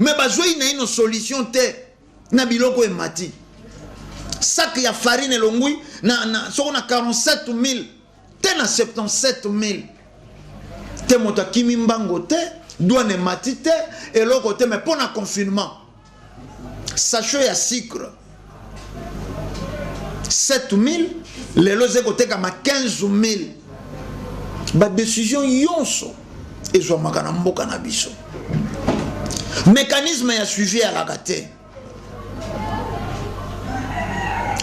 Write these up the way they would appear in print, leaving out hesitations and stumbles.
Mais bazwei naino solution te na biloko emati. Sac ya farine elongwi na, na, soko na 47 000 te na 77 000 te. Moto akimi mbango te, douane emati te, eloko te, mais mpo na confinement, sachet ya sucre 7000 lelo eza kotekama 15000. Badécision nyonso ezwamaka na mboka na biso, mécanisme ya suivi eyalaka te.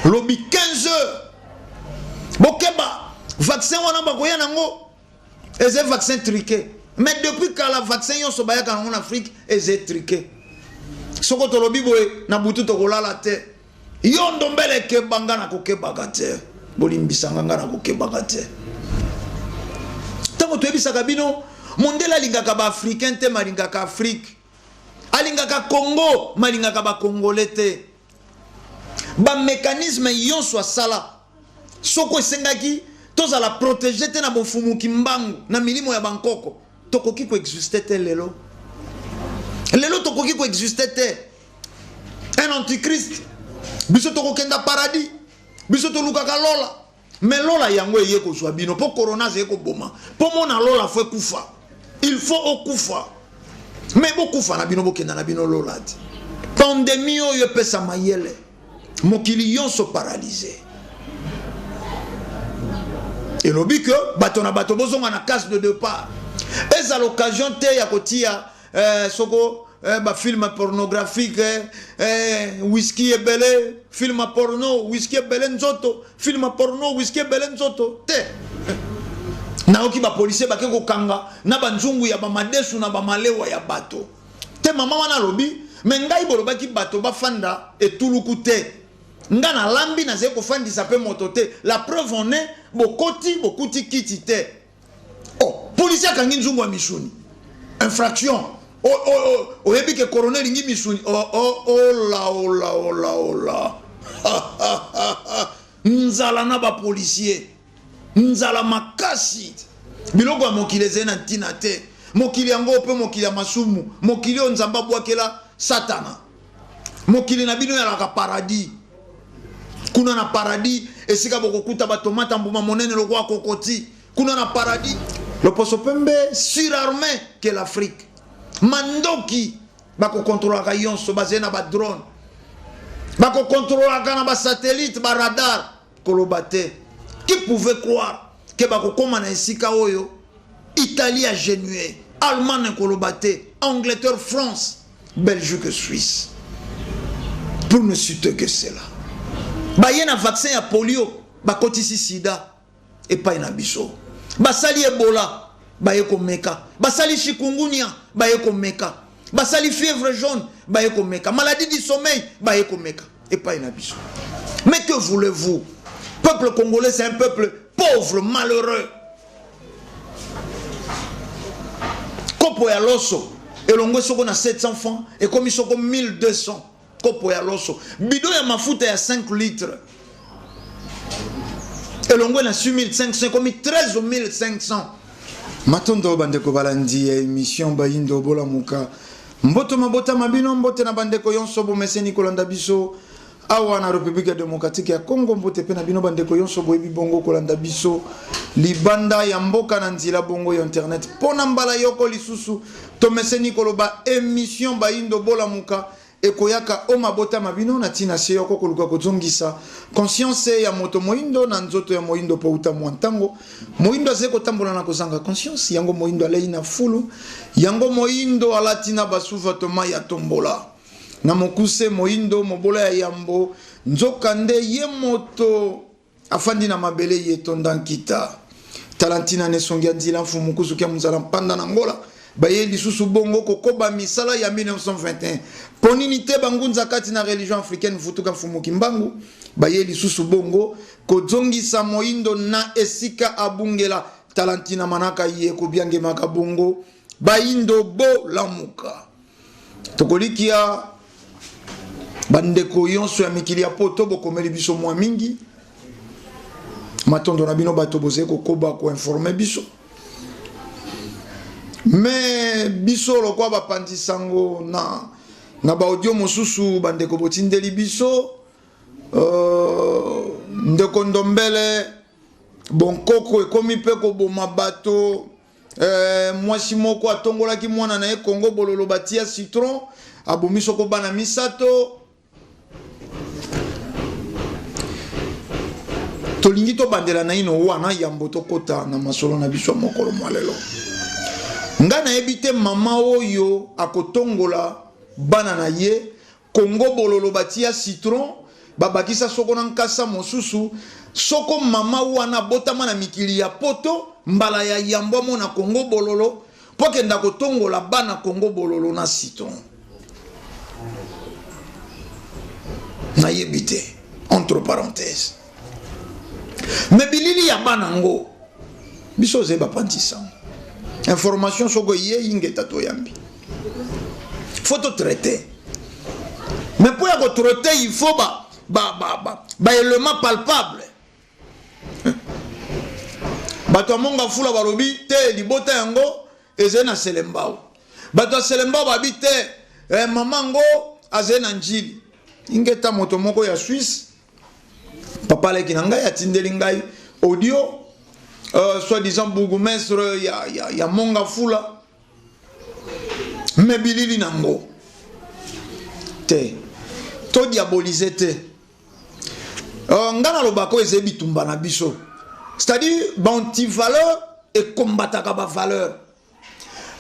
Lobi 15 heures, bokeba, vaccin wana bakoya nango eza vaccin truqué. Mais depuis kala, vaccin nyonso bayaka nango na Afrique eza truqué. Soko tolobi boye na butu, tokolala te. Yo ndombele, ekeba. Nga nakokebaka te, bolimbisanga, nga nakokebaka te. Ntango toyebisaka bino, mondele alingaka baafricain te, malingaka Afrique, alingaka Congo, malingaka bacongolais te. Bamécanisme nyonso asala, soko esengaki tozala protégé te na bofumuki mbangu na milimo ya bankoko, tokoki koexiste te lelo. Lelo tokoki koexiste te. Un antichrist, biso tokokenda paradis, biso tolukaka lola, mais lola yango eye kozwa bino mpo corona azali koboma. Mpo mona lola, faut ekufa, il faut okufa. Mais bokufa na bino, bokenda na bino lola te. Pandémie oyo epesa mayele, mokili nyonso paralysé. Elobi ke bato na bato bozonga na case de départ. Ezala occasion te ya kotia soko bafilm pornographique, whisky ebele, film porno, whisky ebele nzoto, film porno, whisky ebele nzoto te. Nayoki bapolisier bake kokanga na banzungu ya bamadesu na bamalewa ya bato te. Mama wana alobi: "Me ngai bolobaki bato bafanda etuluku te, nga nalambi, nazali kofandisa mpe moto te. La preuve en est, bokoti, bokuti kiti te." Oh, policier akangi nzungu ya misuni, infraction. Oyebi ke corona elingi misuni. Ola ola ola ola, nzala na bapolisier, nzala makasi. Biloko ya mokili ezali na ntina te. Mokili yango mpe mokili ya masumu, mokili oyo Nzambe abwakela Satana. Mokili na bino ezalaka paradis. Kuna na paradis, esika bokokuta batomata mbuma monene lokola kokoti. Kuna na paradis, loposo pembe surarmé que l'Afrique, mandoki bakokontrolaka nyonso, bazali na badrone, bakokontrolaka na basatellite, baradar. Koloba te, qui pouvait croire ke bakokóma na esika oyo? Italie agenue, Allemagne koloba te, Angleterre, France, Belgique, Suisse, pour ne citer que cela. Baye na vaccin ya polio, bakotisi sida epai na biso. Basali Ebola, baye komeka. Basali chikungunya, baye komeka. Basali fièvre jaune, baye komeka. Maladie du sommeil, baye komeka epai na biso. Mais que voulez-vous? Peuple congolais, c'est un peuple pauvre, malheureux. Kopo ya loso elongwe soko na 700 francs, ekomi soko 1200. Kopo ya loso, bidon ya mafuta ya 5 litres elongwe na 6500, ekomi 13500. Matondo bandeko balandi ya émission Bayindo Bolamuka. Mboto mabotama bino, mbote na bandeko nyonso bomeseni kolanda biso awa na République ya Démocratique ya Congo. Mbote mpe na bino bandeko nyonso boyebi bongo kolanda biso libanda ya mboka na nzela bongo ya internet. Mpo na mbala yoko lisusu, tomeseni koloba, émission Bayindo Bolamuka ekoyaka o mabotama bino na ntina se yoko koluka kozongisa conscience ya moto moyindo na nzoto ya moyindo, mpo uta mwa ntango moyindo azali kotambola na kozanga conscience. Yango moyindo alei na fulu, yango moyindo alati na basuva toma ya tombola na mokuse, moyindo mobola ya yambo. Nzoka nde ye moto afandi na mabele ye tonda nkita. Tala ntina na esongi ya nzila, mfumu kuzuki ya mozala mpanda na Ngola, baye lisusu bongo kokoba misala ya 1921. Mpo nini te bangunza kati na religion africaine vutuka mfumu Kimbangu baye lisusu bongo kozongisa moyindo na esika abungela? Tala ntina manaka ye kobiangemaka bongo Bayindo Bolamuka. Tokolikia bandeko nyonso ya mikili ya poto, bokomeli biso mwa mingi. Matondo na bino bato bozali kokoba koinforme biso. Me biso lokwa bapanzi sango na Na ba audio mosusu bandeko botindeli biso ndeko Ndombele bonkoko ekomi mpe koboma bato. Mwasi moko atongolaki mwana na ye Congo bololo batia citron abomi soko bana misato. Tolingi tobandela naino wana yambo tokota na masolo na biso ya mokolo mwa lelo. Ngai nayebi te mama oyo akotongola bana na ye Congo bololo batia citron babakisa soko na nkasa mosusu. Soko mama wana abotama na mikili ya poto mbala ya yambo amona Congo bololo mpo akenda kotongola bana Congo bololo na citron. Nayebi te, entre parenthèses. Me bilili ya bana ngo biso ozali bapanzi sango information soko eyei ingeta toyambi faut to traiter mais mpo ya kotraiter il faut ba ba ba ba, ba élément palpable. Bato ya Monga Fula balobi te libota yango ezali na Selembao. Bato ya Selembao babi te mama ngo azali na Njili. Ingeta moto moko ya Suisse papa leki na ngai atindeli ngai audio soi-disant bourgmestre ya Monga Fula me bilili nango te to diaboliser te. Nga nalobaka oyo ezali bitumba na biso, c'est-à-dire ba antivaleur ekombataka ba valeur.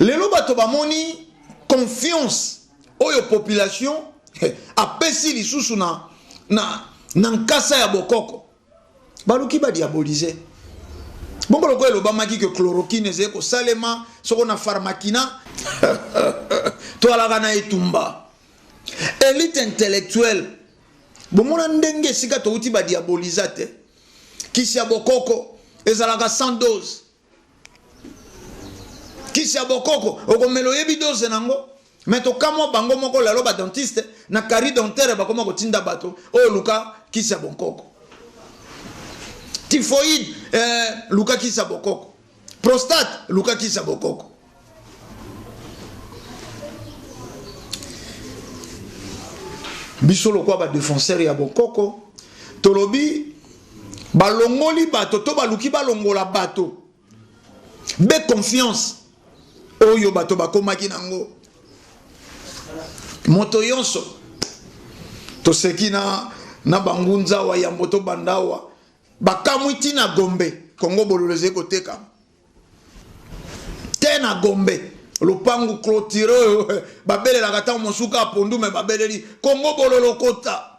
Lelo bato bamoni confiance oyo population apesi lisusu na nkasa ya bokoko, baluki ba diaboliser. Bongo lokola elobamaki ke chloroquine ezali kosalema soko na pharmakina toalaka na etumba. Elite intellectuelle bomona ndenge esika touti ba diaboliza te. Kisi ya bokoko ezalaka sans dose. Kisi ya bokoko okomela oyebi dose nango. Mais tokamwa bango moko lelo ba dentiste na carie dentaire bakoma kotinda bato oyo luka kisi ya bokoko. Typhoïde luka kisi ya bokoko. Prostate luka kisi ya bokoko. Biso lokwa ba défenseur ya bokoko tolobi balongoli bato to baluki balongola bato be confiance oyo bato bakomaki nango. Moto yonso toseki na bangunza wa yambo to bandawa bakamwi ti na Gombe Congo bololo ezali koteka te na Gombe lopangu clôture oyo babelelaka ntango mosuka apondu me babeleli Congo bololo kota.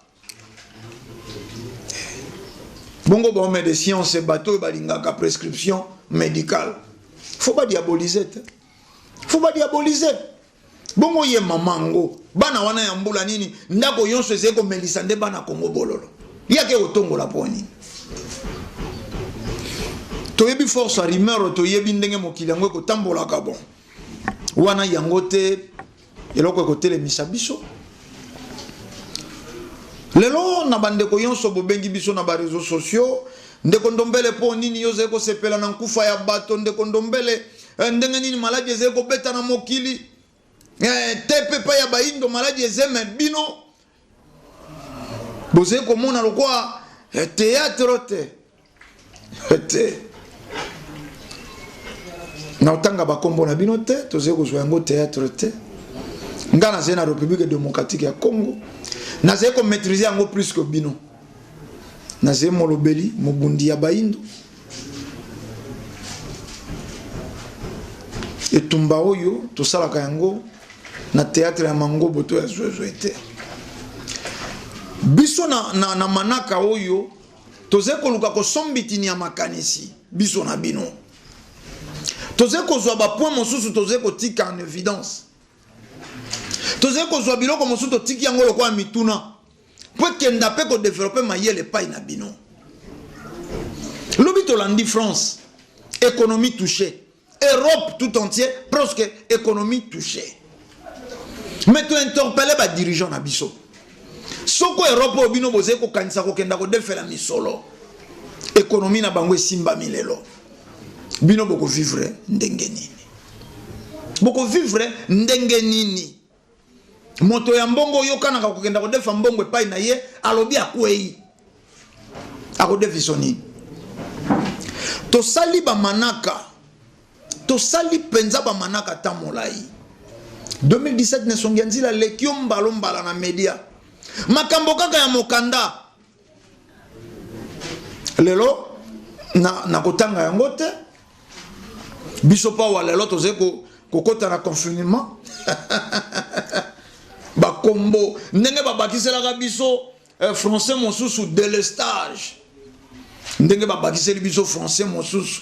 Bongo ba homme de science bato oyo balingaka prescription médicale faut ba diaboliser te, faut ba diaboliser. Bongo ye mama ngo bana wana ya mbula nini ndako yonso ezali komelisa nde bana Congo bololo yake kotongola po nini? Toyebi force ya rumeur, toyebi ndenge mokili yango ekotambolaka. Bon wana yango te eloko ekotelemisa biso lelo na bandeko yonso bobengi biso na ba réseaux sociaux. Ndeko Ndombele po nini yo ozali kosepela na nkufa ya bato? Ndeko Ndombele ndenge nini maladi ezali kobeta na mokili te pe pa ya baindo maladi ezeme bino bozali komona lokwa théâtre te te na otanga bakombo na bino te, tozali kozwa yango théâtre te. Nga nazali na République démocratique ya Congo, nazali komaîtriser yango plus que bino. Nazali molobeli mobundi ya baindo. Etumba oyo tosalaka yango na théâtre ya mangobo to ya zwezwe te. Biso na manaka oyo tozali koluka kosombitini ya makanisi biso na bino. Tozali kozwa ba point mosusu, tozali kotika en évidence. Tozali kozwa biloko mosusu totiki yango lokola mituna po ekenda pe kodévelopper mayele epai na bino. Lobi tolandi France, économie touchée. Europe tout entier, presque économie touchée. Mais to interpeller ba dirigeant na biso. Soko Europe oyo bino bozali kokanisa kokenda kodefela misolo, économie na bango esimba milelo. Bino boko vivre ndenge nini? Boko vivre ndenge nini? Moto ya mbongo oyokanaka kokenda kodefa mbongo epai na ye, alobi akwei, akodefiso nini? Tosali bamanaka, tosali mpenza bamanaka ta molai. 2017 Nesongi ya Nzila aleki yo mbalo mbala na media, makambo kaka ya mokanda. Lelo na kotanga yango te. Biso pawa lelo tozali kokota na confinement, bakombo ndenge babakiselaka biso français mosusu, délestage, ndenge babakiseli biso français mosusu.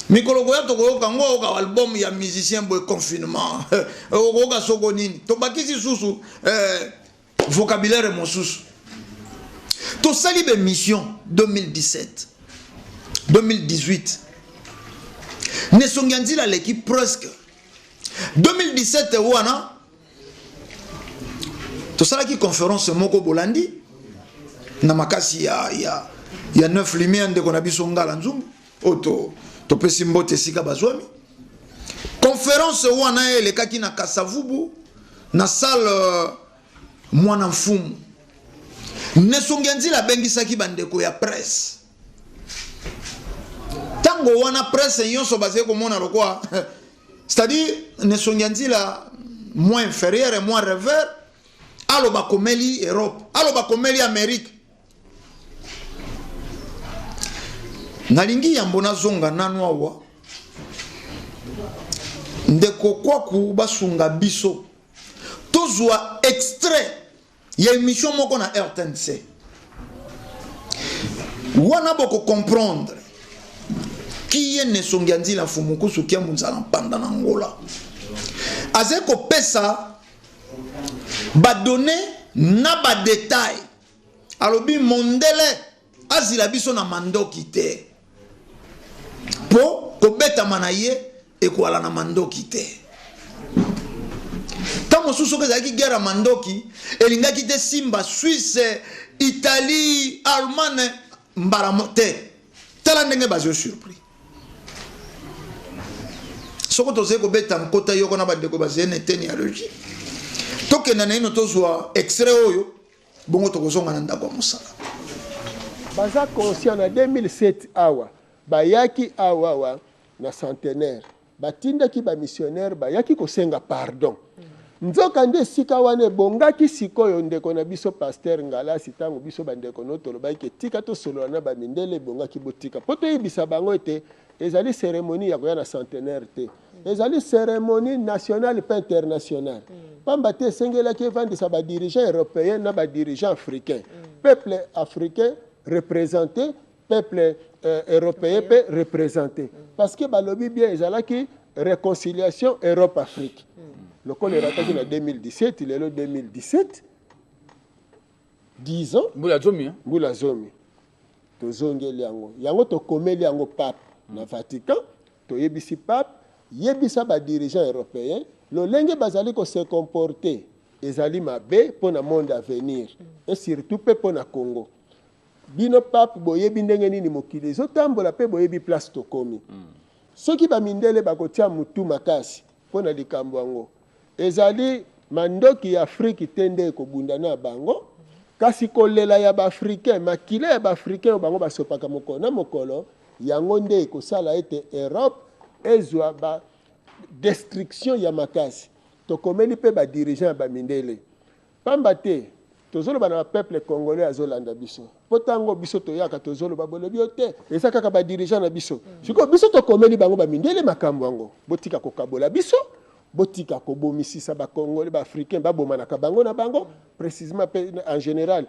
Mikolo koya tokoyoka ngo, oyoka album ya musicien boye, confinement, okoyoka soko nini, tobakisi susu vocabulaire mosusu. Tosali baémission 2017, 2018, Nesongi ya Nzila aleki presque. 2017 wana tosalaki conférence moko, bolandi na makasi ya neuf lumière, ndeko na biso Ngala Nzumbu oyo topesi mbote esika bazwami. Conférence wana elekaki na Kasavubu, na salle Mwana Mfumu. Nesongi ya Nzila abengisaki bandeko ya presse. Ntango wana presse nyonso bazali komona lokwa, c'est-à-dire Nesongi ya Nzila moins inférieur et moins rêveur, aloba komeli Europe, aloba komeli Amérique. Nalingi yambo nazonga nanu awa, ndeko Kwaku basunga biso tozwa extrait ya émission moko na RTNC wana, bokocomprendre ki ye Nesongi ya Nzila Mfumukusu Kiambu Nzala Mpanda na Ngola azali kopesa badonnées na badétails. Alobi mondele azila biso na mandoki te, mpo kobetama na ye ekwala na mandoki te. Ntango mosusu soki ezalaki guerre ya mandoki, elingaki te simba Suisse, Italie, Allemagne mbala te. Tala ndenge bazwi surpris. Soko tozali kobeta nkota yoko na bandeko bazali na eteni ya logique, tokenda na ino tozwa extrait oyo, bongo tokozonga na ndako ya mosala. Baza conscient na 2007 awa bayaki awa awa na centenaire, batindaki bamissionnaire, bayaki kosenga pardon. Nzoka nde esika wana ebongaki. Sikoyo ndeko na biso pasteur Ngalasi, ntango biso bandeko no tolobaki tika tosolola na bamindele, ebongaki botika mpo toyebisa bango ete ezali cérémonie ya koya na centenaire te, ezali cérémonie nationale mpe internationale, pamba te esengelaki evandisa badirigeant européen na badirigeant africain, peuple africain représenté, peuple européen mpe représenté, parce que balobi bien ezalaki réconciliation Europe Afrique. Lokola erataki na 2017, lelo 2017, 10 ans. Mbula 10. Mbula 10, tozongeli yango. Yango tokomeli yango pape na Vatican. Toyebisi pape: yebisa badirigeant européen lolenge bazali kose comporter ezali mabe mpo na monde à venir et surtout mpe mpo na Congo. Bino pape boyebi ndenge nini mokili ezotambola mpe boyebi place tokomi. Soki bamindele bakotia mutu makasi mpo na likambo yango, ezali mandoki ya Afrike te nde ekobunda na bango, kasi kolela ya baafricain, makila ya baafricain oyo bango basopaka mokolo na mokolo, yango nde ekosala ete Europe ezwa ba destruction ya makasi. Tokomeli mpe badirigeant ya bamindele, pamba te tozoloba na bapeuple congolais azolanda biso, mpo ntango biso toyaka tozoloba, bolobi yo te, eza kaka badirigeant na biso. Sikoyo biso tokomeli bango bamindele makambo yango: botika kokabola biso, botika kobomisisa bacongolais, baafricain babomanaka bango na bango, précisément mpe en général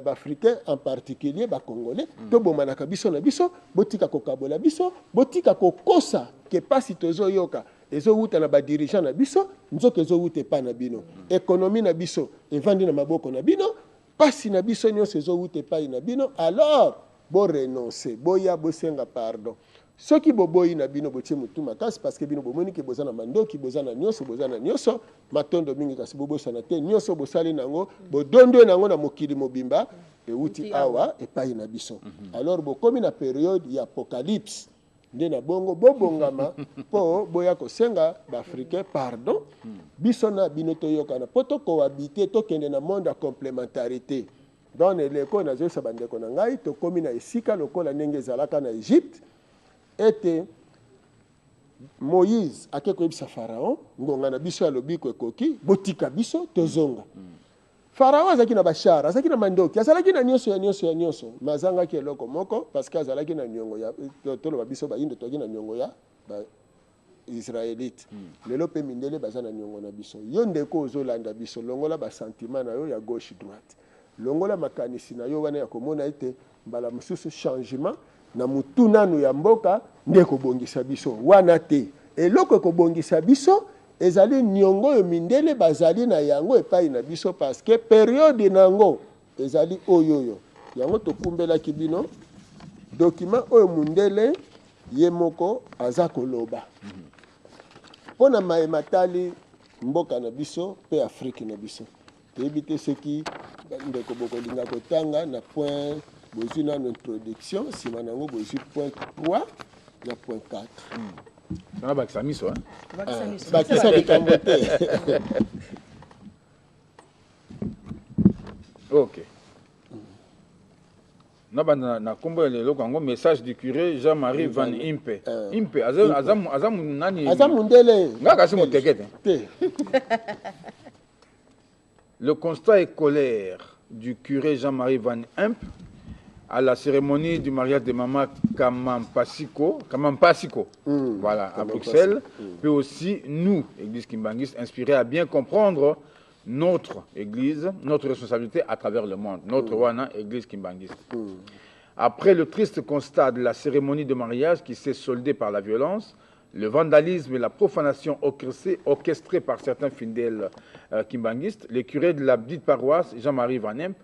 baafricain, en particulier bacongolais, tobomanaka biso na biso. Botika kokabola biso, botika kokosa ke pasi tozoyoka ezowuta na badirigeant na biso, nzoka ezowuta epai na bino. Économie na biso evandi na maboko na bino, pasi na biso nyonso ezowuta epai na bino. Alors borenonce, boya bosenga pardon. Soki boboyi na bino, botie motu makasi, parce que bino bomoni ke boza na mandoki, boza na nyonso, boza na nyonso, matondo mingi. Kasi bobosana te, nyonso bosali nango, bodondwe nango na mokili mobimba, ewuti awa epai na biso. Alors bokomi na période ya apocalypse. Nde na bongo bobongama mpo boya kosenga ba africain pardon, biso na bino toyokana mpo to cohabiter, tokende na monde ya complementarite. Donc na eleko oyo nazoyebisa bandeko na ngai, tokomi na esika lokola ndenge ezalaka na Egypte, ete Moïse ake koyebisa Pharaon, ngonga na biso ya lobiko ekoki, botika biso tozonga. Pharaon azalaki na ba chars, azalaki na mandoki, azalaki na nionso ya nionso ya nionso, mais azangaki eloko moko parce que azalaki na niongo ya, toloba biso bayindo tozalaki na niongo ya ba Israelites. Lelo pe mindele baza na niongo na biso. Yo ndeko ozo landa biso, longola ba sentiments na yo ya gauche droite. Longola makanisi na yo wana ya komona ete mbala mosusu changement na mutu nanu ya mboka nde ekobongisa biso. Wana te. Eloko ekobongisa biso ezali niongo oyo mindele bazali na yango epayi na biso parce que periode nango ezali oyo oyo. Yango tokumbelaki bino document oyo mundele ye moko aza koloba mpo na maye matali mboka na biso mpe Afrique na biso. Toyebi te soki ndeko bokolinga kotanga na point bozwi nano introduction, nsima na yango bozwi point 3 na point 4. Sana bakisa miso hein? Ah, bakisa likambo te. Ok. Na banda na kombo ya eloko yango message du curé Jean-Marie Van Impe. Impe aza aza aza nani? Aza mundele. Nga kasi moteke te. Te. Le constat est colère du curé Jean-Marie Van Impe à la cérémonie du mariage de Mama Kamampasiko, Kamampasiko, voilà, à Bruxelles, peut aussi nous, Église Kimbanguiste, inspirer à bien comprendre notre Église, notre responsabilité à travers le monde, notre wana, Église Kimbanguiste. Après le triste constat de la cérémonie de mariage qui s'est soldée par la violence, le vandalisme et la profanation orchestrée, orchestrée par certains fidèles kimbanguistes, le curé de la petite paroisse, Jean-Marie Van Impe,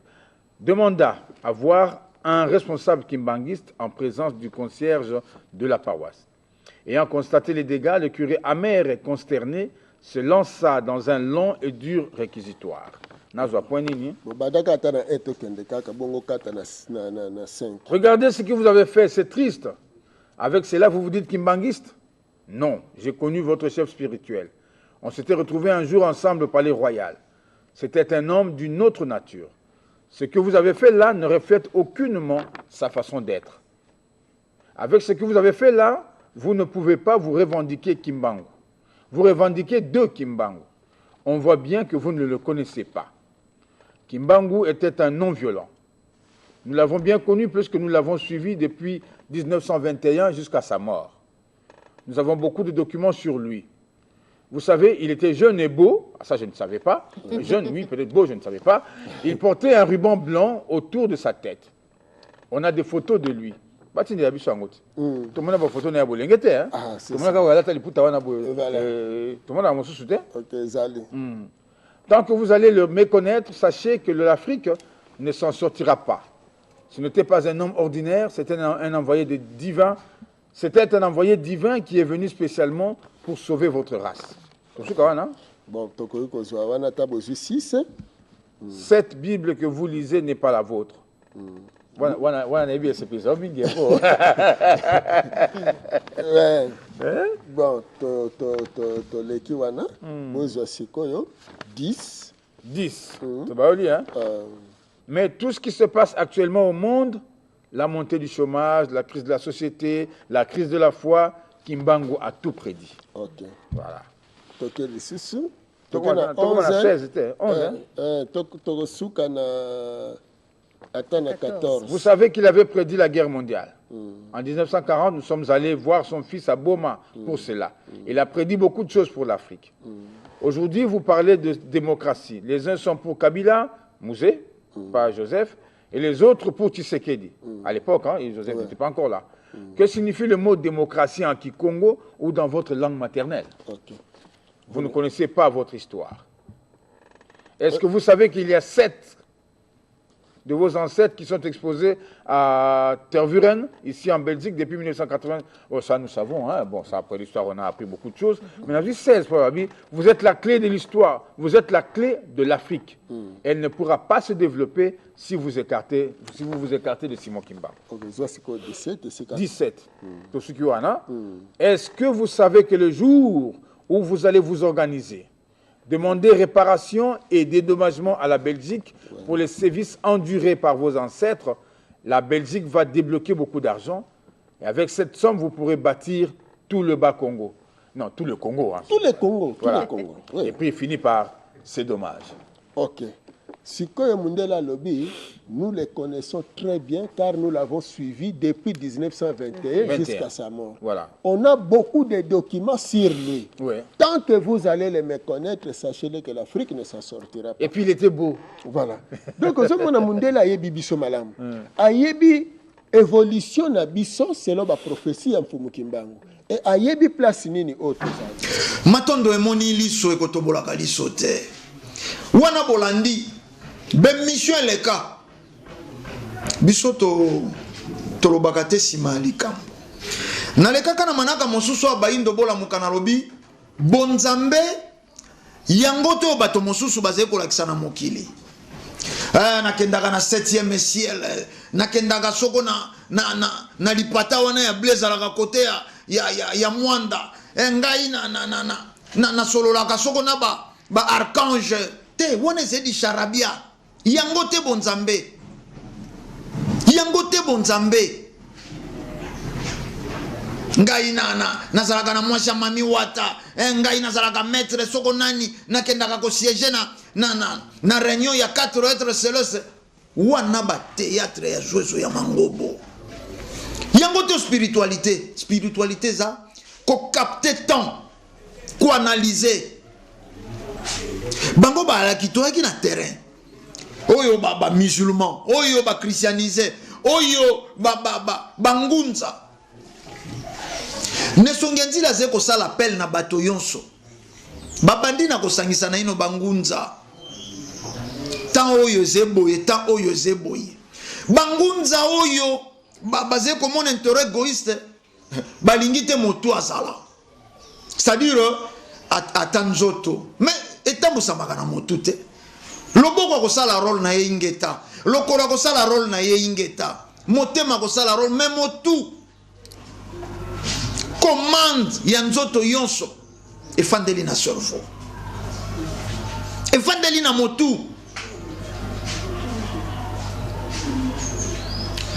demanda à voir un responsable kimbanguiste en présence du concierge de la paroisse. Ayant constaté les dégâts, le curé amer et consterné se lança dans un long et dur réquisitoire. Nazwa point nini? Bobandaka ata na 1 tokende kaka bongo kata na, na, na, na 5. Regardez ce que vous avez fait, c'est triste. Avec cela, vous vous dites kimbanguiste? Non, j'ai connu votre chef spirituel. On s'était retrouvés un jour ensemble au palais royal. C'était un homme d'une autre nature. Ce que vous avez fait là ne reflète aucunement sa façon d'être. Avec ce que vous avez fait là, vous ne pouvez pas vous revendiquer Kimbangu. Vous revendiquez deux Kimbangu. On voit bien que vous ne le connaissez pas. Kimbangu était un non-violent. Nous l'avons bien connu puisque nous l'avons suivi depuis 1921 jusqu'à sa mort. Nous avons beaucoup de documents sur lui. Vous savez, il était jeune et beau. Ah, ça, je ne savais pas. Jeune, oui, peut-être beau, je ne savais pas. Il portait un ruban blanc autour de sa tête. On a des photos de lui. Batindi ya biso yango te. Tomona ba photo na ya bolenge te, hein. Ah, c'est Tomona ça. kaka alata liputa wana boye. Voilà. Tomona mosusu te. Ok, ezali. Tant que vous allez le méconnaître, sachez que l'Afrique ne s'en sortira pas. Ce n'était pas un homme ordinaire, c'était un envoyé de divin. C'était un envoyé divin qui est venu spécialement pour sauver votre race. Tosuka wana? Bon, tokoki kozwa wana ata bozwi 6. Cette Bible que vous lisez n'est pas la vôtre. Wana, wana, wana nayebi esepelisa mingi yango. Ouais. Bon, toleki wana. Bozwa sikoyo 10. 10. Tobayoli, hein? Mais tout ce qui se passe actuellement au monde, la montée du chômage, la crise de la société, la crise de la foi, Kimbangu a tout prédit. Ok. Voilà. Toke lisusu. Toke na 11. 16 te, 11, hein? Tokosuka na ata na 14. Vous savez qu'il avait prédit la guerre mondiale. En 1940, nous sommes allés voir son fils à Boma pour cela. Il a prédit beaucoup de choses pour l'Afrique. Aujourd'hui, vous parlez de démocratie. Les uns sont pour Kabila, Mzee, pas Joseph, et les autres pour Tshisekedi. À l'époque, hein, Joseph n'était pas encore là. Que signifie le mot démocratie en Kikongo ou dans votre langue maternelle? Vous ne connaissez pas votre histoire. Est-ce que vous savez qu'il y a 7 de vos ancêtres qui sont exposés à Tervuren, ici en Belgique, depuis 1980. Oh, ça, nous savons. Hein. Bon, ça, après l'histoire, on a appris beaucoup de choses. Mais on a vu 16, vous êtes la clé de l'histoire. Vous êtes la clé de l'Afrique. Elle ne pourra pas se développer si vous, écartez, si vous vous écartez de Simon Kimba. 17, 17. Est-ce que vous savez que le jour où vous allez vous organiser, demander réparation et dédommagement à la Belgique pour les sévices endurés par vos ancêtres, la Belgique va débloquer beaucoup d'argent. Et avec cette somme, vous pourrez bâtir tout le Bas-Congo. Non, tout le Congo. Hein. Tout le Congo. Tout le Congo. Oui. Et puis il finit par c'est dommage. Ok. Sikoyo Mundela alobi, nous le connaissons très bien car nous l'avons suivi depuis 1921 jusqu'à sa mort. Voilà. On a beaucoup de documents sur lui. Oui. Tant que vous allez les méconnaître, sachez-le que l'Afrique ne s'en sortira pas. Et puis il était beau. Voilà. Donc, ozomona Mundela ayebi biso malamu. Ayebi évolution na biso selon ba prophétie ya Mfumu Kimbangu. Et ayebi place nini oyo tozali. Matondo emoni liso ekotobolaka liso te. Wana bolandi bemission eleka biso to tolobaka te nsima ya likambo. Nalekaka na manaka mosusu ya bayindo bolamuka, nalobi bonzambe yango te oyo bato mosusu bazali kolakisa na mokili. Nakendaka na 7e ciel, nakendaka soko na lipata wana ya ble ezalaka kote ya mwanda. Ngai nasololaka soko na ba archange te, wana ezali di charabia. Yango te bonzambe, yango te bonzambe. Ngai nazalaka na mwasi ya mami wata, ngai nazalaka maître soko nani, nakendaka kosiéger na réunion ya 4 êtres célestes. Wana ba théâtre ya zwezo ya mangobo. Yango te spiritualité. Spiritualité eza kokapte temps, koanalyser. Bango balaki toyaki na terrain. Oyo ba musulman, oyo ba christianisé, oyo ba ngunza. Nesongi nzila ze kosala appel na bato yonso. Babandi na kosangisa na ino bangunza. Tant oyo zeboye, tant oyo zeboye. Bangunza oyo baze komona intérêt égoïste, balingi te moto azala. C'est-à-dire ata nzoto, mais etambusamaka na motu te. Loboko akosala rôle na ye ingeta, lokolo akosala rôle na ye ingeta, motema akosala rôle, mais motu commande ya nzoto yonso efandeli na cerveau, efandeli na motu.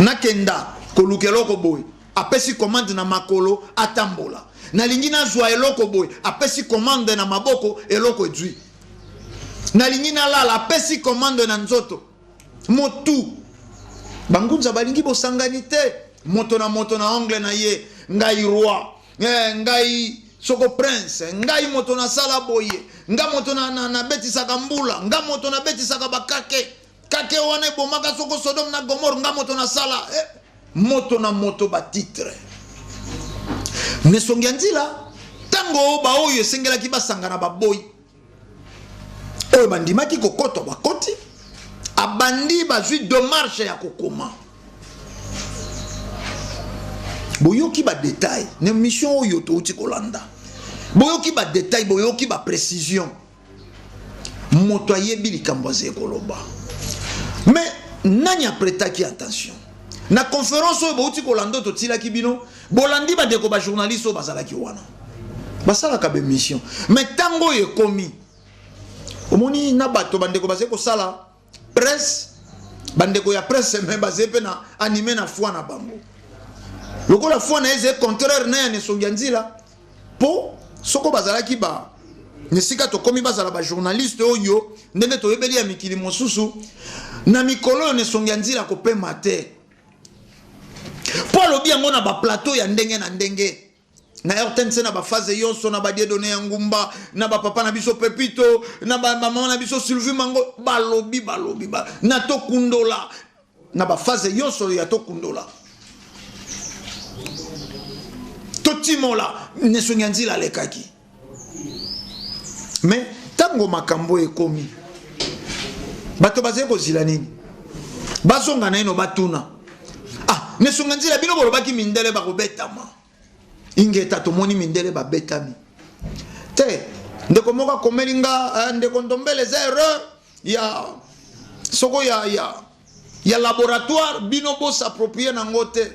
Nakenda koluka eloko boye, apesi commande na makolo atambola. Nalingi nazwa eloko boye, apesi commande na maboko eloko ezwi. Nalingi nalala, apesi commande na nzoto. Motu bangunza balingi bosangani te, moto na moto na ongle na ye. Ngai roi, ngai soko prince, ngai moto nasala boye, nga moto nabetisaka mbula, nga moto nabetisaka bakake, kake wana ebomaka soko Sodome na Gomorrhe, nga moto nasala. Moto na moto ba titre. Nesongi ya nzila ntango ba oyo esengelaki basangana baboyi, oyo bandimaki kokotwa bakoti, abandi bazwi démarche ya kokoma. Boyoki ba détail na mission oyo touti kolanda, boyoki ba détail, boyoki ba précision. Moto ayebi likambo azali koloba, mais nani apretaki attention na conférence oyo bouti kolanda oyo totilaki bino? Bolandi bandeko ba journaliste oyo bazalaki wana basalaka ba émission, mais ntango oyo ekomi omoni na bato bandeko bazali kosala presse, bandeko ya presse, mais bazali mpe na animé na foi na bango, lokola foi na ye ezali contraire na ya Nesongi ya nzila. Po soko bazalaki ba nesika tokomi bazala ba journaliste oyo ndenge toyebeli ya mikili mosusu na mikolo oyo, Nesongi ya nzila kopema te, po alobi yango na baplateau ya ndenge na ndenge na RTNC, na baphase nyonso, na badieudonné ya ngumba, na bapapa na biso Pepito, na bamama na biso Sylvie Mango, balobi balobi ba, na tokundola na baphase nyonso ya tokundola totimola. Nesongi ya nzila alekaki, mais ntango makambo ekomi, bato bazali kozila nini? Bazonga naino batuna. Ah, nesonga nzila bino bolobaki mindele bakobetama. Ingeta tomoni mindele babetami. Te, ndeko moko akomeli nga eh, ndeko Ndombele eza erreur ya soko ya ya ya laboratoire bino bo s'approprier nango te.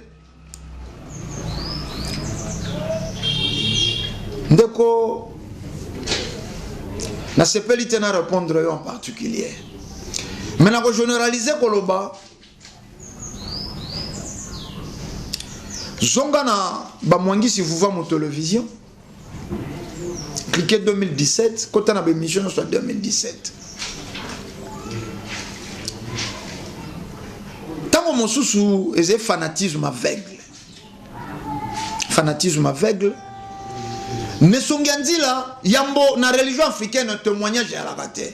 Ndeko nasepeli te na répondre yo en particulier. Mais nako généraliser koloba zonga na bamwangisi vuva mu television cliquez 2017 kota na baémission nyonso ya 2017 ntango mosusu ezali fanatisme aveugle fanatisme aveugle nesongi ya nzila yambo na religion africaine témoignage eyalaka te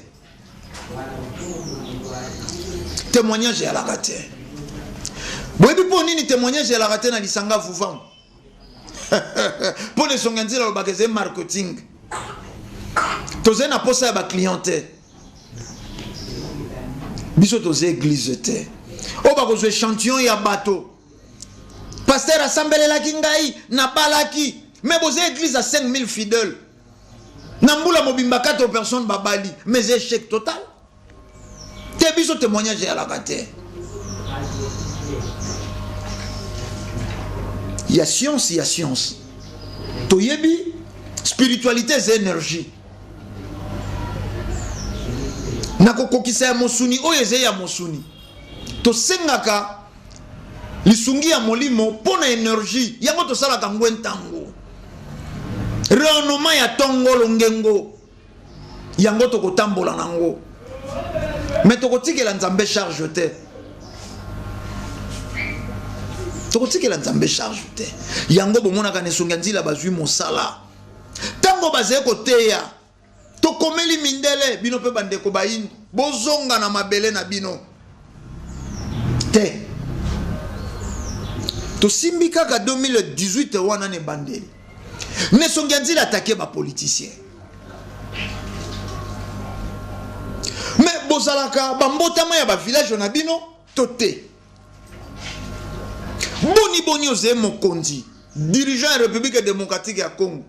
témoignage eyalaka te boyebi mpo nini témoignage eyalaka te na lisanga vuvamu mpo na esonga nzela alobaka ezali marketing tozali na posa ya baclient te biso toza eglize te oyo bakozwa echantillon ya bato paster asambelelaki ngai nabalaki me boza eglize ya 5000 fidèle na mbula mobimba 4 personnes babali mais échec total te biso témoignage eyalaka te ya science ya science toyebi spiritualité eza énergie na kokokisa ya mosuni oyo ezali ya mosuni tosengaka lisungi ya molimo mpo na energie yango tosalaka ngwe ntango rayonnement ya ntongo longengo yango tokotambola nango me tokotikela nzambe charge te tokotikela nzambe charge te yango bomonaka na esongi ya nzila bazwi mosala ntango bazali koteya tokomeli mindele bino mpe bandeko bayindo bozonga na mabele na bino te tosimbi kaka 2018 wana na ebandeli nesongi ya nzila atake bapoliticien me bozalaka bambotama ya bavillage na bino to te boni boni ozali mokonzi dirigeant ya république démocratique ya congo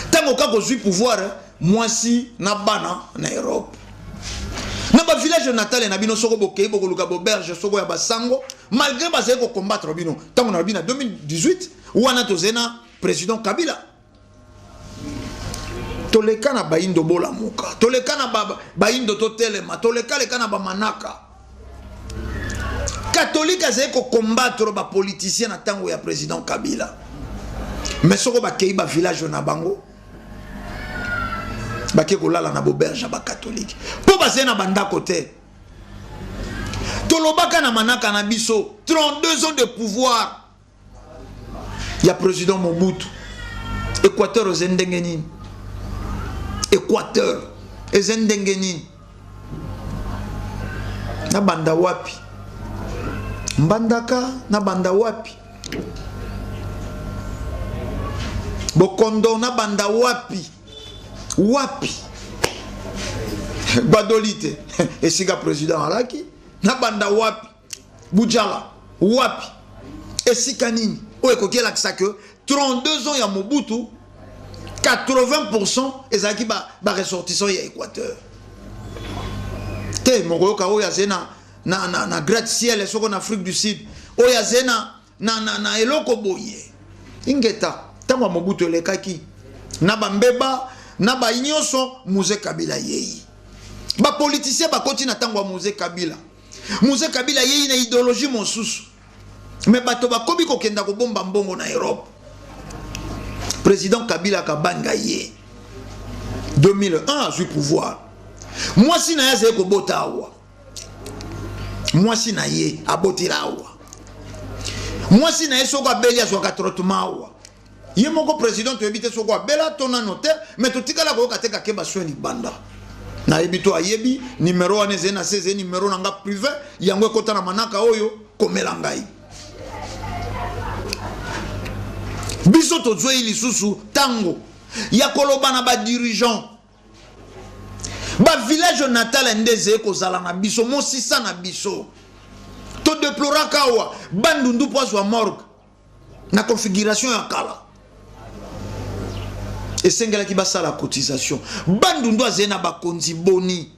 ntango kaka ozwi pouvoir mwasi na bana na europe na bavillage natale na bino soko bokei bokoluka boberge soko ya basango malgré bazali kocombattre bino ntango nalobi na 2018 wana tozali na président kabila toleka na bayindo bolamuka toleka na bayindo totelema tolekaleka na bamanaka katolike azali kocombattre bapoliticien na ntango ya président kabila mais soko bakei bavillage na bango bake kolala na boberge ya bakatolike mpo bazali na bandako te tolobaka na manaka na biso 32 ans de pouvoir ya président Mobutu Équateur eza ndenge nini Équateur eza ndenge nini na banda wapi Mbandaka na banda wapi Bokondo na banda wapi wapi Gbadolite esika président alaki na banda wapi Bujala wapi esika nini oyo ekoki elakisa que 32 ans ya Mobutu 80% ezalaki ba, ba ressortissant ya Équateur te mokoyoka oyo azali na, na, na, na gratte ciel soko na Afrique du Sud oyo azali na, na, na, na eloko boye ingeta ntango ya Mobutu elekaki na bambeba na bayi nyonso Muze Kabila yei bapoliticien bakoti na ntango ya Muze Kabila Muze Kabila yei na idéologie mosusu me bato bakomi kokenda kobomba mbongo na Europe. Président Kabila kabanga ye 2001 azwi pouvoir, mwasi na ye azali kobota awa, mwasi na ye abotela awa, mwasi na ye soko abeli azwaka traitement awa. Ye moko président toyebi te soko abela to nano te, mais totikala koyoka te kake basoin libanda. Nayebi to ayebi numero wana ezali na se, ezali numero na nga privé, yango ekota na manaka oyo komela ngai. Biso tozwei lisusu tango ya koloba na ba dirigeant. Ba village natal nde ezali kozala na biso, mosisa na biso. Todeploraka awa Bandundu mpo azwa morgue na configuration ya kala, esengelaki basala cotisation. Bandundu azali na bakonzi boni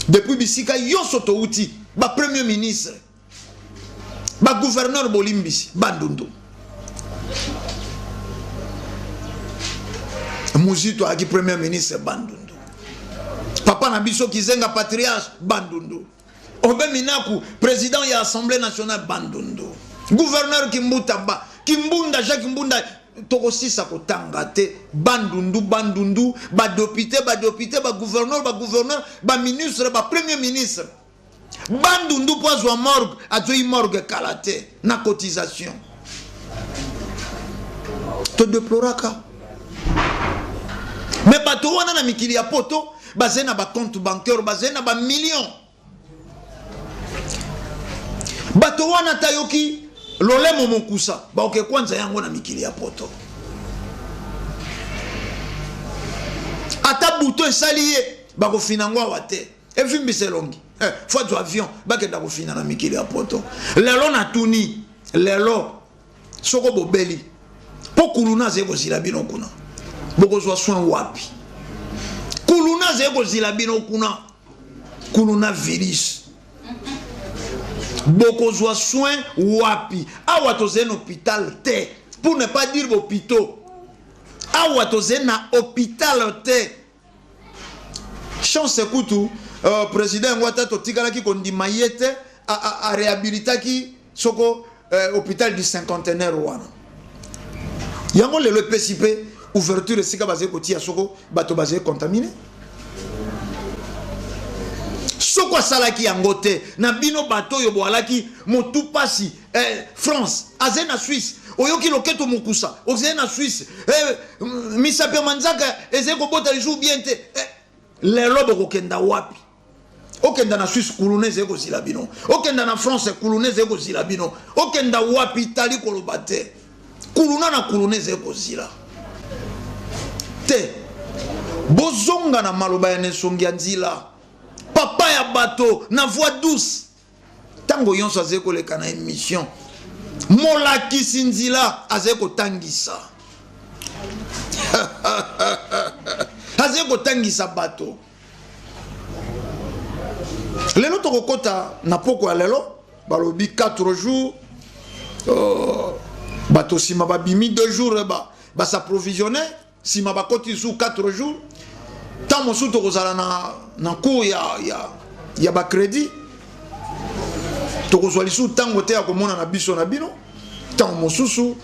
depuis bisika nyonso touti, bapremier ministre, bagouverneur, bolimbisi, Bandundu. Muzito ayaki premier ministre, Bandundu. Papa na biso Kizenga, patriarche, Bandundu. Aubin Minaku, président ya Assemblée nationale, Bandundu. Gouverneur Kimbuta, ba Kimbunda, Jacques Mbunda, tokosisa kotanga te. Bandundu, Bandundu, badéputé, badéputé, bagouverneur, bagouverneur, baministre, bapremier ministre. Bandundu mpo azwa morgue, azwei morgue kala te na cotisation. Todeploraka, me bato wana na mikili ya poto bazali na bacompte bancaire, bazali na bamillion. Bato wana tayoki lolemo mokusa, baoke kwanza yango na mikili ya poto. Ata buto esali ye, bakofina yango awa te, evimbisa elongi, eh, fo azwa avion, bakenda kofina na mikili ya poto. Lelo natuni, lelo soko bobeli mpo kuluna azali kozila bino kuna, bokozwa soin wapi? Kuluna azali kozila bino kuna, kuluna virus, bokozwa soin wapi? Awa tozali na hôpital te, pour ne pas dire bopito. Awa tozali na hôpital te. Chance kutu, président yango, ata totikalaki kondima ye te, aréhabilitaki soko hôpital du Cinquantenaire wana. Yango lelo epesi mpe ouverture esika bazali kotia soko bato bazali contaminé. Soko asalaki yango te, na bino bato oyo boalaki motu pasi, France azali na Suisse, oyoki loketo mokusa, ozali na Suisse, misapi ya manzaka ezali kobota lisusu bien te, lelo bokokenda wapi? Okenda na Suisse, kuluna ezali kozila bino. Okenda na France, kuluna ezali kozila bino. Okenda wapi? Itali, koloba te, kuluna na kuluna ezali kozila te. Bozonga na maloba ya Nesongi ya nzila, papa ya bato na voix douce. Ntango nyonso azali koleka na émission, molakisi nzila azali kotangisa, azali kotangisa bato. Lelo tokokɔta na poko ya lelo, balobi 4 jours, bato nsima babimi 2 jours, bas'approvisionne, nsima bakoti su 4 jours. Ntango mosusu tokozala na cours ya bacrédit, tokozwa lisusu ntango te ya komona na biso na bino. Ntango mosusu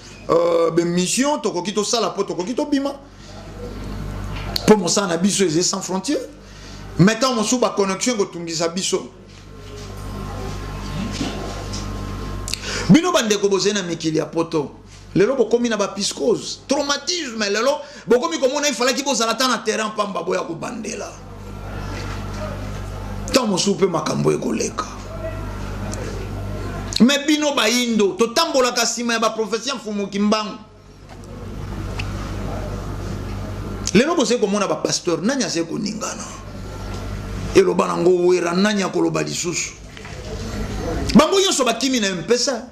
baémission tokoki tosala mpo tokoki tobima, mpo mosala na biso eza sans frontière, mais ntango mosusu baconnexion ekotungisa biso. Bino bandeko bozali na mikili ya poto, lelo bokomi na bapsychose, traumatisme. Lelo bokomi komona ifalaki bozala ata na terrain pamba, boya kobandela. Ntango mosusu mpe makambo ekoleka. Me bino bayindo, totambolaka nsima ya baprophétie ya Mfumu Kimbangu. Lelo bozali komona bapasteur, nani azali koningana? Eloba nango Wera, nani akoloba lisusu? Bango nyonso bakimi na Mpesa,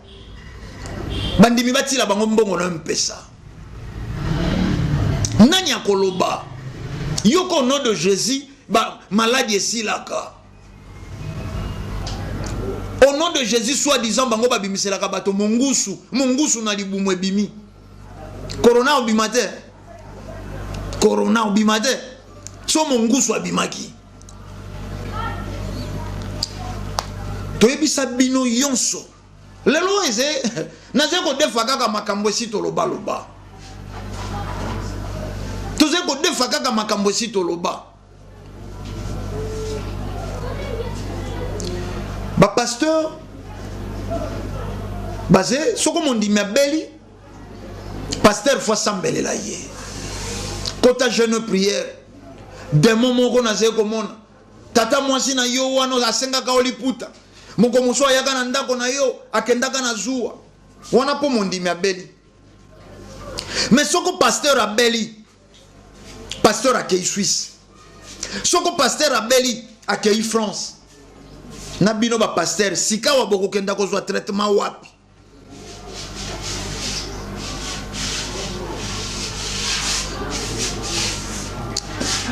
bandimi batila bango mbongo na Mpesa. Nani akoloba? Yoko au nom de Jésus, ba maladie esilaka. Au nom de Jésus, soi-disant bango babimiselaka bato mongusu, mongusu na libumu ebimi. Corona obima te, corona obima te, so mongusu abimaki. Toyebisa bino nyonso, lelo eze nazali kodefa kaka makambo esi tolobaloba, tozali kodefa kaka makambo esi toloba. Bapasteur baze, soko mondimi abeli, pasteur fo asambelela ye, kota jeûne, prière. Démon moko nazali komona, tata mwasi na yo wana asengaka yo liputa, moko mosusu ayaka na ndako na yo, akendaka na zuwa wana mpo mondimi abeli. Mais soko pasteur abeli, pasteur akei Suisse. Soko pasteur abeli akei France. Na bino ba pasteur sikawa bokokenda kozwa traitement wapi?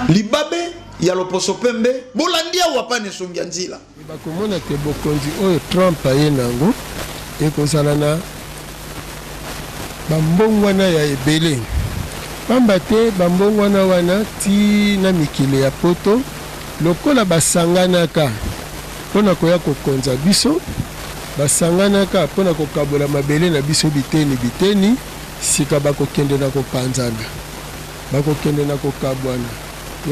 Libabe ya loposo pembe bolandi awa pana esongi ya nzila. Bakomona te bokonzi oyo Trump aye nango ekozala na bambongwana ya ebele, pamba te bambongwana wana ti na mikili ya poto lokola basanganaka mpo na koya kokonza biso, basanganaka mpo na kokabola mabele na biso biteni biteni, sika bakokende na kopanzana, bakokende na kokabwana.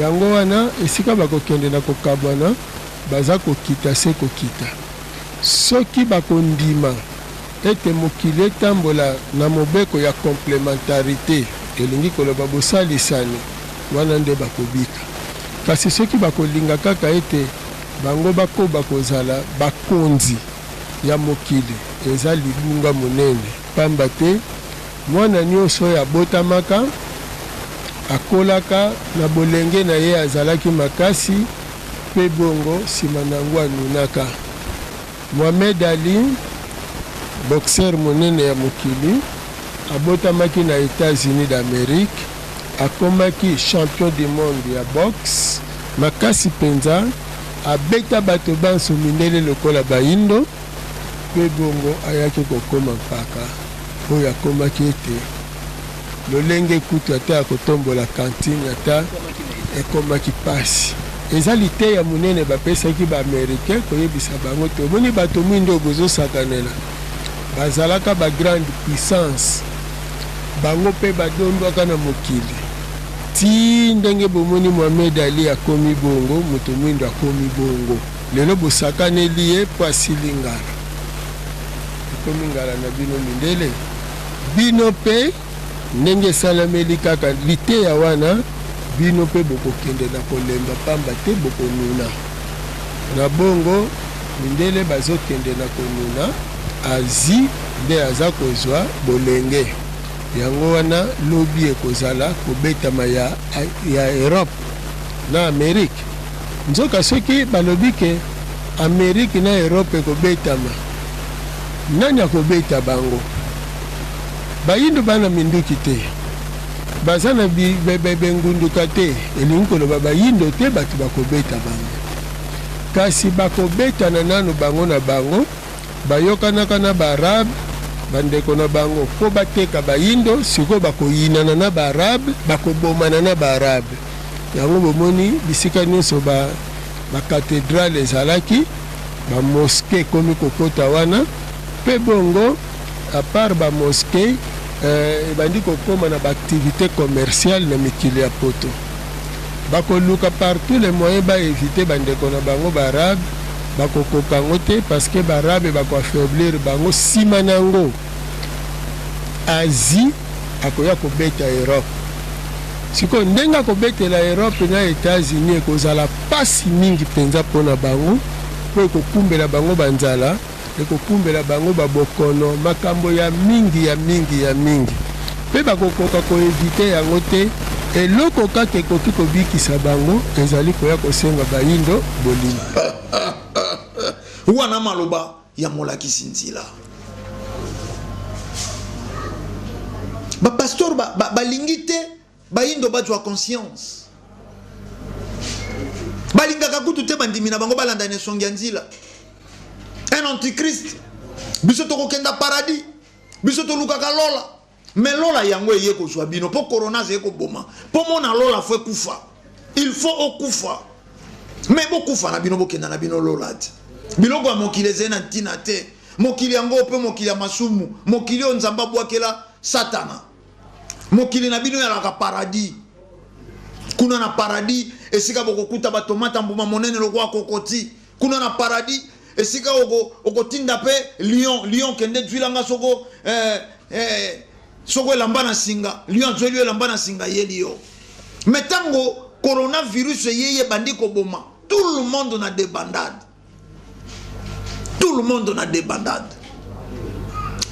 Yango wana esika bakokende na kokabwana, baza kokita se kokita. Soki bakondima ete mokili etambola na mobeko ya complementarite, elingi koloba bosalisani, wana nde bakobika. Kasi soki bakolinga kaka ete bango bakoba kozala bakonzi ya mokili, eza libunga monene, pamba te mwana nionso oyo abotamaka, akolaka, na bolenge na ye azalaki makasi, mpe bongo sima na yango anunaka. Mohamed Ali, boxeur monene ya mokili, abotamaki na Etats-Unis d'Amerique, akomaki champion du monde ya boxe makasi mpenza, abeta bato banso mindele lokola bayindo, mpe bongo ayaki kokoma mpaka oyo akomaki ete lolenge kutu ata ya kotombola cantine ata ekomaki pasi. Eza liteya monene bapesaki ba americain koyebisa bango te omoni bato mwindo oyo bozosakanela bazalaka ba grande puissance bango mpe badondwaka na mokili ti ndenge bomoni Mohamed Ali akomi bongo moto mwindo akomi bongo lelo bosakaneli ye mpo asili ngala ekomi ngala na bino mindele Bino mpe, ndenge esalameli kaka liteya wana, bino mpe bokokende na kolemba mpamba te bokonuna. Na bongo, mindele bazokende na konuna, Asie nde aza kozwa bolenge. Yango wana lobi ekozala kobetama ya, ya Europe na Amerique. Nzoka soki balobi ke Amerique na Europe ekobetama, nani akobeta bango? Bayindo ba na minduki te, baza na bengunduka te, elingi koloba bayindo te bato bakobeta bango. Kasi bakobetana nanu bango na bango, bayokanaka na ba Arabes, bandeko na bango, mpo bateka bayindo, sikoyo bakoyinana na ba Arabes, bakobomana na ba Arabes. Yango bomoni bisika nionso ba ba cathedrales ezalaki, ba mosquees ekomi kokota wana, mpe bongo à part ba mosquees ebandi kokoma na ba activites commerciales na mikili ya poto. Bakoluka par tous les moyens ba eviter ba ndeko na bango ba arabes, bakokoka yango te parce que ba arabes bako affaiblir bango, sima na yango Asie akoya kobeta Europe. Sikoyo ndenge akobetela Europe na Etats-Unis ekozala pasi mingi mpenza mpo na bango, mpo ekokumbela bango banzala, ekokumbela bango babokono, makambo ya mingi ya mingi ya mingi, mpe bakokoka ko eviter yango te. Eloko kaka ekoki kobikisa bango ezali koya kosenga bayindo bolingo. Wana maloba ya molakisi nzila. Ba pasteur ba, ba, balingi te bayindo bazwa conscience. Balingaka kutu te bandimi na bango balanda na esongi ya nzila. Un antichrist. Biso tokokenda paradis. Biso tolukaka lola. Mais lola yango eye kozwa bino po corona azali koboma. Po mona lola fo ekufa. Il faut okufa. Mais bokufa na bino bokenda na bino lola te. Biloko ya mokili ezali na ntina te. Mokili yango pe mokili ya masumu. Mokili oyo Nzambe abwakela Satana. Mokili na bino eyalaka paradis. Kuna na paradis esika bokokuta ba tomata mbuma monene lokola kokoti. Kuna na paradis esika oko okotinda pe lion lion kende zwila nga soko eh, eh, soko elamba na singa lion azweli yo elamba na singa ayeli yo me ntango coronavirus eyei ebandi koboma tout le monde na debandade tout le monde na debandade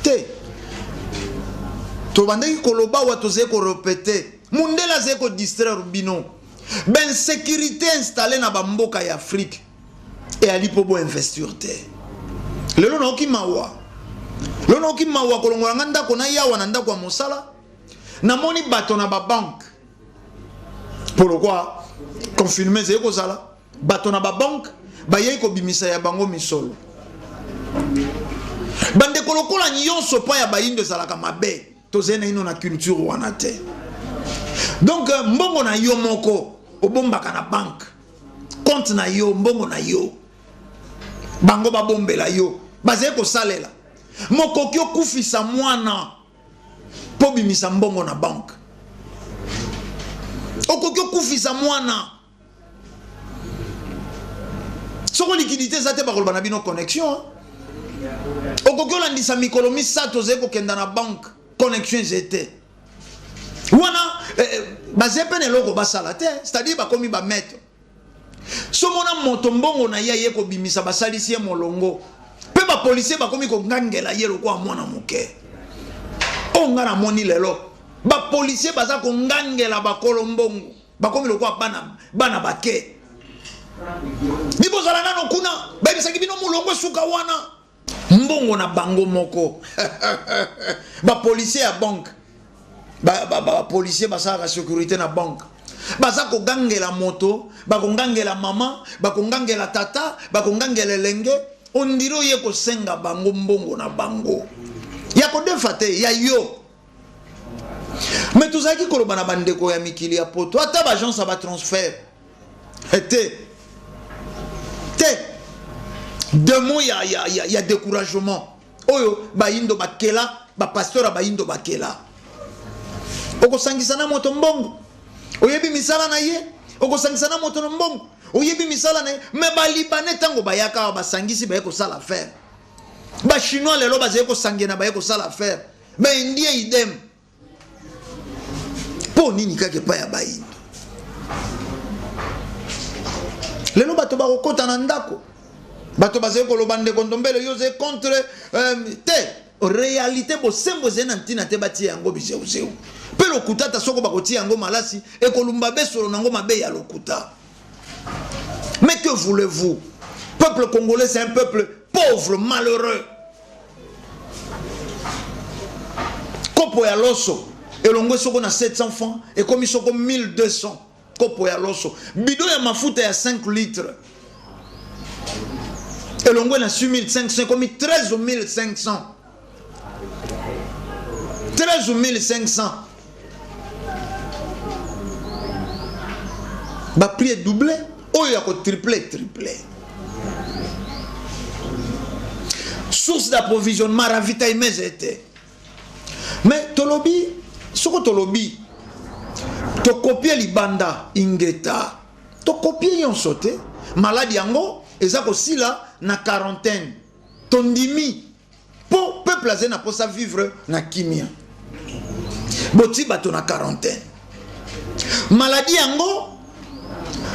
te tobandaki koloba wa tozali korepete mundele azali kodistraire bino. Bainsécurité installe na bamboka ya Afrique eyali mpo boinvestir te. Lelo naoki mawa, lelo naoki mawa kolongola nga ndako na yawa na ndako ya mosala, namoni bato na babanke mpo lokwa confinement ezali kozala, bato na babanke bayei kobimisa ya bango misolo. Bandeko, lokola nyonso pa ya bayindo ezalaka mabe, tozali naino na culture wana te. Donc mbongo na yo moko obombaka na banque, compte na yo, mbongo na yo bango babombela yo, bazali kosalela. Mokoki okufisa mwana mpo bimisa mbongo na banque, okoki okufisa mwana soko liquidité eza te, bakoloba na bino connexion. Okoki olandisa mikolo misato ozali kokenda na banque, connexion eza te wana. Bazali mpe na eloko basala te, c'est-à-dire bakomi bamaître. Somona moto mbongo na ye aye kobimisa, basalisi ye molongo mpe bapolisier bakomi kongangela ye lokola mwana moke. Oyo nga namoni lelo, bapolisier baza kongangela bakolo mbongo, bakomi lokola bana, bana bake bibozala nano kuna, bayebisaki bino molongo esuka wana. Mbongo na bango moko, bapolisier ya banque, bapolisier basalaka sécurité na banque, baza kogangela moto, bakongangela mama, bakongangela tata, bakongangela elenge, ondiri oye kosenga bango mbongo na bango ya kodefa te ya yo. Me tozalaki koloba na bandeko ya mikili ya poto, ata baagence ya batransfert te te, demo ya découragement oyo bayindo bakela, bapasteur ya bayindo bakela. Okosangisa na moto mbongo, oyebi misala na ye, okosangisa na moto na mbongo, oyebi misala na ye. Me balibanais ntango bayaka awa, basangisi, baye kosala affaire. Bachinois lelo bazali kosangena, baye kosala affaire. Baindien idem. Mpo nini kaka epai ya bayindo? Lelo bato bakokɔta na ndako, bato bazali koloba: "Ndeko Ndombele, yo ozali contre te." Réalité, bosembo ezali na ntina te. Batia yango bizeuzeu mpe lokuta. Ata soko bakotia yango malasi, ekolumba besolo nango mabe ya lokuta. Mais que voulez-vous? Peuple congolais, c'est un peuple pauvre, malheureux. Kopo ya loso elongwe soko na 700 francs, ekomi soko 1200. Kopo ya loso, bidon ya mafuta ya 5 litres elongwe na 6500, ekomi 13500, 13500. Baprix edouble, oyo ya kotriple, triple. Source d'approvisionnement, ravitaillement eza te. Mais tolobi, soko tolobi tokopie libanda, ingeta, tokopie nyonso te. Maladi yango eza kosila na quarantaine, tondimi, mpo peuple azali na mposa vivre na kimia. Boti bato na quarantaine, maladi yango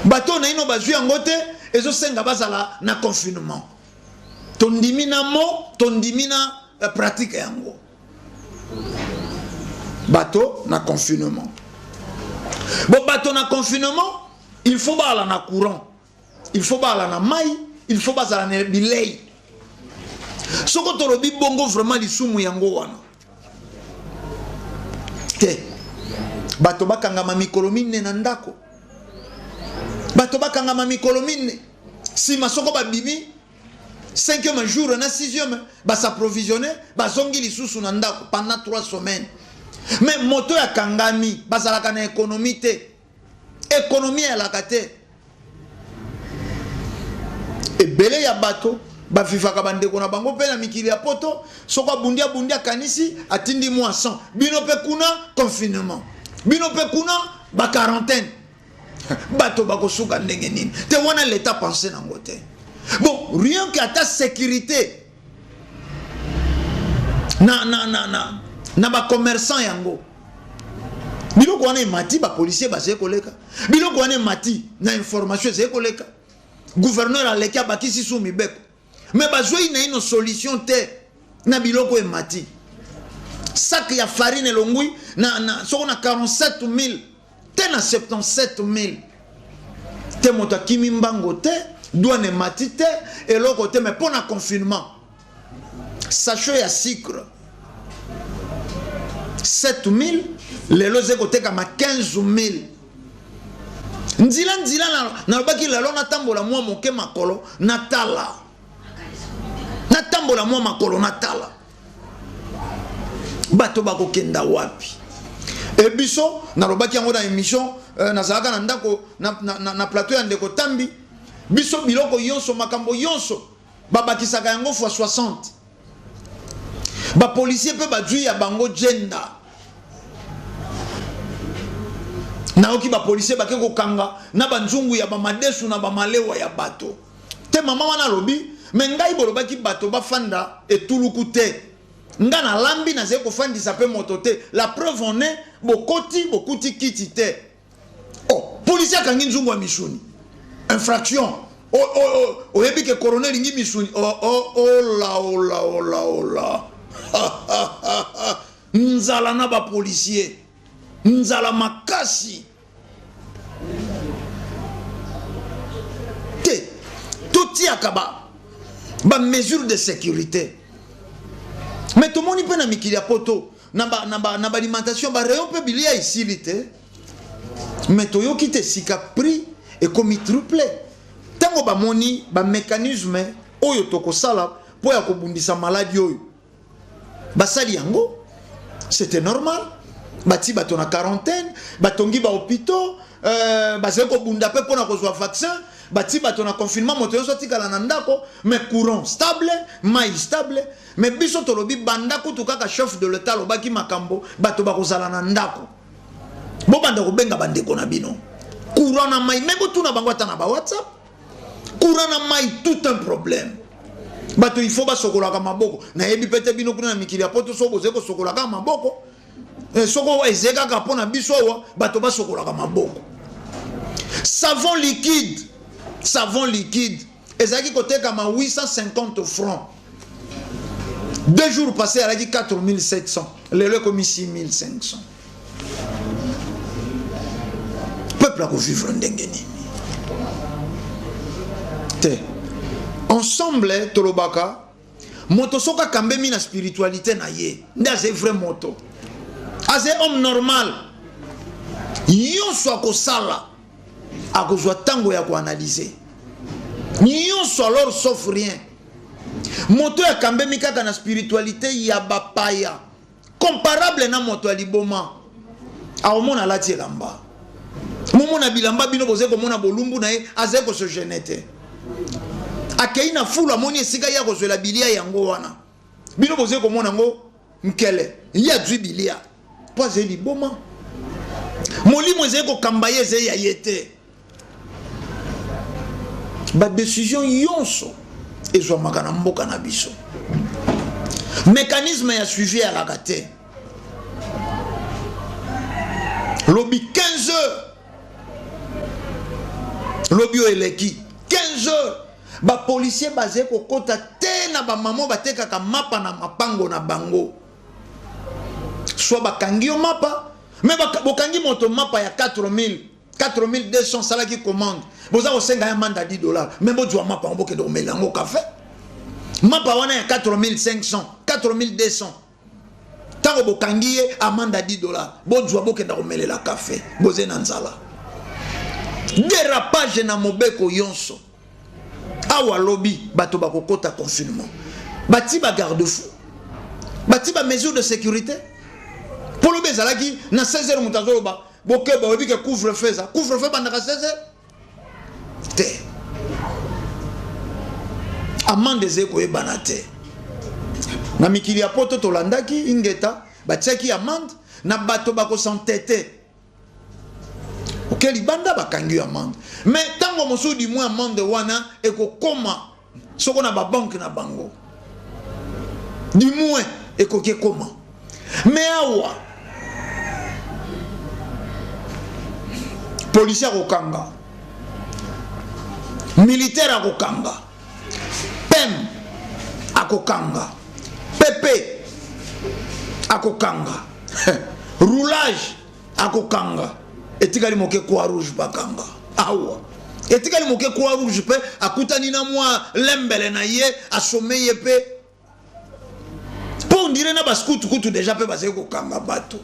bato oyo naino bazwi yango te, ezosenga bazala na confinement. Tondimi na mo, tondimi na pratique yango, bato na confinement. Bon, bato na confinement, il faut bazala na courant, il faut bazala na mai, il faut bazala na bilei. Soko tolobi bongo, vraiment lisumu yango wana te. Bato bakangama mikolo mine na ndako, bato bakangama mikolo mine, nsima soko babimi cinquième jour na sixième, bas'approvisionne, bazongi lisusu na ndako pendant 3 semaines. Mais moto oyo akangami, bazalaka na économie te, économie eyalaka te. Ebele ya bato bavivaka, bandeko na bango mpe na mikili ya poto, soko abundi, abundi, akanisi, atindi mwa 100. Bino mpe kuna confinement, bino mpe kuna baquarantaine, bato bakosuka ndenge nini? Te wana l'état pense nango te. Bon, rien que ata sécurité na bacommerçant yango, biloko wana emati, bapolisier bazali koleka, biloko wana emati, na information ezali koleka. Gouverneur aleki, abakisi su mibeko, me bazwei naino solution te na biloko emati. Sac ya farine elongwi na soko na 47 000 te na 77 000. Te moto akimi mbango te, douane emati te, eloko te, mais mpo na confinement sachet ya sucre 7000 lelo eze kotekama 15000. Nzila nzila nalobaki lelo natambola mwa moke makolo natala, natambola mwa makolo natala bato bakokenda wapi. E biso nalobaki yango na émission, nazalaka na ndako na plateau ya ndeko Tambi. Biso biloko nyonso, makambo nyonso babakisaka yango fois 60. Bapolisier mpe bazwi ya bango jenda. Nayoki bapolisier bake kokanga na banzungu ya bamadesu na bamalewa ya bato te. Mama wana alobi: "Me ngai bolobaki bato bafanda etuluku te, nga nalambi, nazali kofandisa mpe moto te. La preuve en est, bokoti bokuti kiti te." Oh, policier akangi nzungu ya misuni, infraction. Oyebi ke corona elingi misuni. Oh, ola ola ola ola, nzala na bapolisier, nzala makasi te. Totiaka ba mesure de sécurité, mais tomoni mpe na mikili ya poto na baalimentation, barayon mpe bilia esili te, mais toyoki te sika prix ekomi triple. Ntango bamoni bamécanisme oyo tokosala mpo ya kobundisa maladi oyo, basali yango, c'était normal. Bati bato na quarantaine, batongi bahôpitaux, bazali kobunda mpe mpona kozwa vaccin. Bati bato na confinement, moto nyonso atikala na ndako, mais courant stable, mai stable. Mais biso tolobi banda kutu kaka chef de l'État alobaki makambo bato bakozala na ndako, bobanda kobenga bandeko na bino, courant na mai. Me botuna bango ata na bawhatsapp, courant na mai, tout un problème. Bato il faut basokolaka maboko. Nayebi mpe te bino kuna na mikili ya poto so bozali kosokolaka maboko. Soko ezali kaka mpo na biso awa bato basokolaka maboko. Savon liquide, savon liquide ezalaki kotekama 850 francs, 2 jours passé alaki 4700, lelo ekomi 6500. Peuple akovivre ndenge nini? Te, ensemble tolobaka moto soki akambemi na spiritualité na ye nde azali vrai moto, azali homme normal. Nyonso akosala, akozwa ntango ya koanalyse nyonso, alors sauf rien. Moto oyo akambemi kaka na spiritualité ya bapaya, comparable na moto ya liboma. Akomona alati elamba, momona bilamba bino bozali komona bolumbu na ye, azali kose gêner te. Akei na fulu, amoni esika ye akozwela bilia yango wana, bino bozali komona yango nkele, ye azwi bilia mpo azali liboma. Molimo ezali kokamba ye, ezali ya ye te. Badécision nyonso ezwamaka na mboka na biso, mécanisme ya suivi eyalaka te. Lobi 15 heures, lobi oyo eleki 15 heures, bapolisier bazali kokɔta te na bamama batekaka mapa na mapango na bango. Soit bakangi yo mapa, me bokangi moto mapa ya 4000, 4200, salaki commande, boza kosenga ya manda 10 $, me bozwa mapa yango, bokende komela yango kafe. Mapa wana ya 4500, 4200, ntango bokangi ye amende 10 $, bozwa, bokenda komelela kafe, boze na nzala. Dérapage na mobeko nyonso. Awa lobi bato bakokɔta confinement, bati bagarde fou, bati bamesure de sécurité. Mpo lobi ezalaki na 16 heures, moto azoloba bokeba, oyebi ke couvre feu eza, couvre feu bandaka 16 heures te. Amende ezali koyebana te. Na mikili ya poto tolandaki ingeta, batiaki amende na bato bakosantete oke libanda, bakangi yo amende. Mais ntango mosusu du moins amende wana ekokoma soko na babanke na bango, du moins ekoki ekoma. Mais awa policier akokanga, militaire akokanga, pem akokanga, pp akokanga, roulage akokanga, etikali moke croix rouge bakanga. Awa Etikali moke Croix Rouge mpe akutani na mwa lembele na ye, asome ye mpe mpo ondire na baskutu kutu deja mpe bazali kokanga bato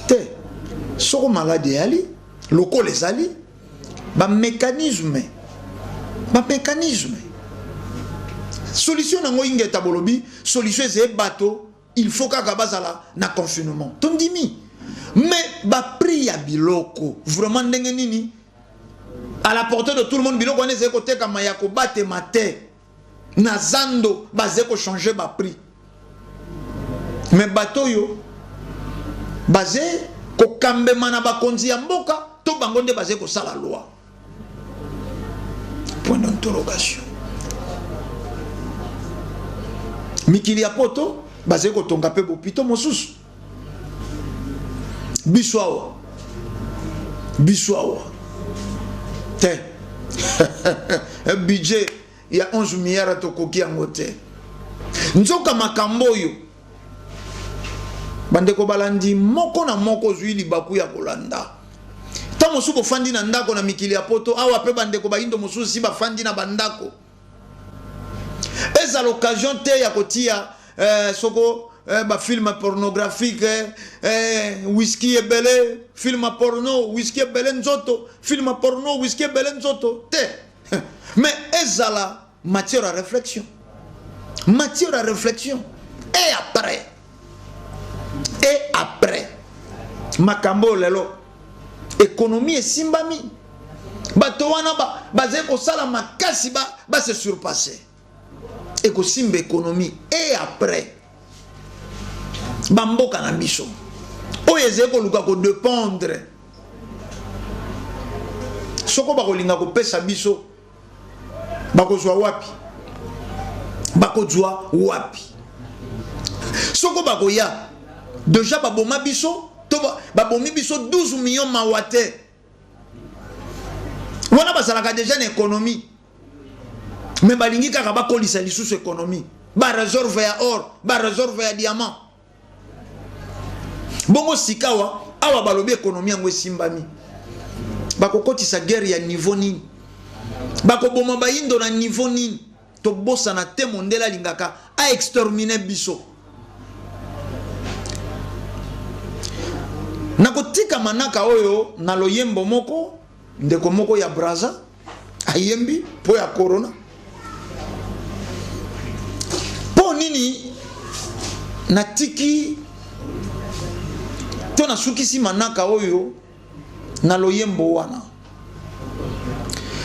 te. Soko maladi eyali lokola ezali bamécanisme, bamécanisme solution nango ingeta bolobi solution ezali bato il faut kaka bazala na confinement, tondimi, mais baprix ya biloko vraiment ndenge nini à la portée de tout le monde? Biloko wana ezali kotekama ya kobatema te na zando, bazali kochanger baprix, mais bato oyo baze kokambema na bakonzi ya mboka to bango nde baze kosala loi? Point d'interrogation. Mikili ya poto bazali kotonga mpe bopito mosusu. Biso awa, biso awa te, budget ya 11 milliards tokoki yango te. Nzoka makambo oyo, bandeko balandi, moko na moko ozwi libaku ya kolanda. Ntango mosusu bofandi na ndako na mikili ya poto awa, mpe bandeko bayindo mosusu si bafandi na bandako, ezala occasion te ya kotia soko bafilm pornographique, whisky ebele, film porno, whisky ebele nzoto, film porno, whisky ebele nzoto te, mais ezala matière à réflexion, matière à réflexion. Et après, et après makambo oyo lelo économie esimbami, bato wana bazali kosala makasi base surpasser, ekosimba économie. Et après bamboka na biso oyo ezali koluka kodépendre, soko bakolinga kopesa biso, bakozwa wapi? Bakozwa wapi soko bakoya? Déjà baboma biso to babomi biso 12 millions, mawa te. Wana bazalaka déjà na économie, mais balingi kaka bakolisa lisusu économie, baréserve ya or, baréserve ya diamant. Bongo sikawa awa balobi économie yango esimbami, bakokotisa guerre ya niveau nini? Bakoboma bayindo na niveau nini? Tobosana te, mondele alingaka aexterminer biso. Nakotika manaka oyo na loyembo moko ndeko moko ya Braza ayembi mpo ya corona. Mpo nini natiki to nasukisi manaka oyo na loyembo wana?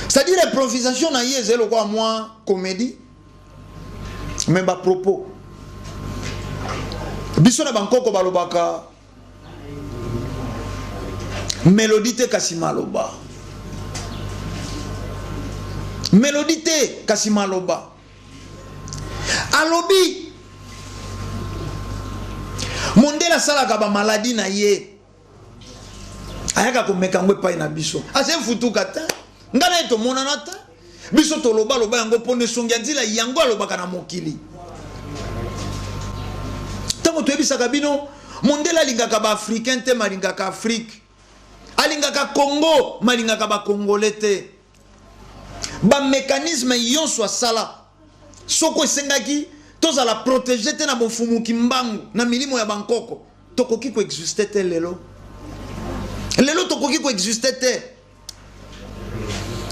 C'est-à-dire improvisation na ye ezali lokola mwa comédie, mais bapropos biso na bankoko balobaka mélodie te kasi maloba, mélodie te kasi maloba. Alobi mondele asalaka bamaladi na ye, ayaka komeka yango epai na biso. Ase futuka te, ngai na ye tomonana te. Biso tolobaloba yango mpona esongi ya nzela yango alobaka na mokili. Ntango toyebisaka bino mondele alingaka baafricain te, malingaka Afrique, alingaka Congo, malingaka bacongolais te. Bamécanisme nyonso asala, soko esengaki tozala protégé te na bofumuki mbangu na milimo ya bankoko, tokoki koexister te lelo. Lelo tokoki koexister te.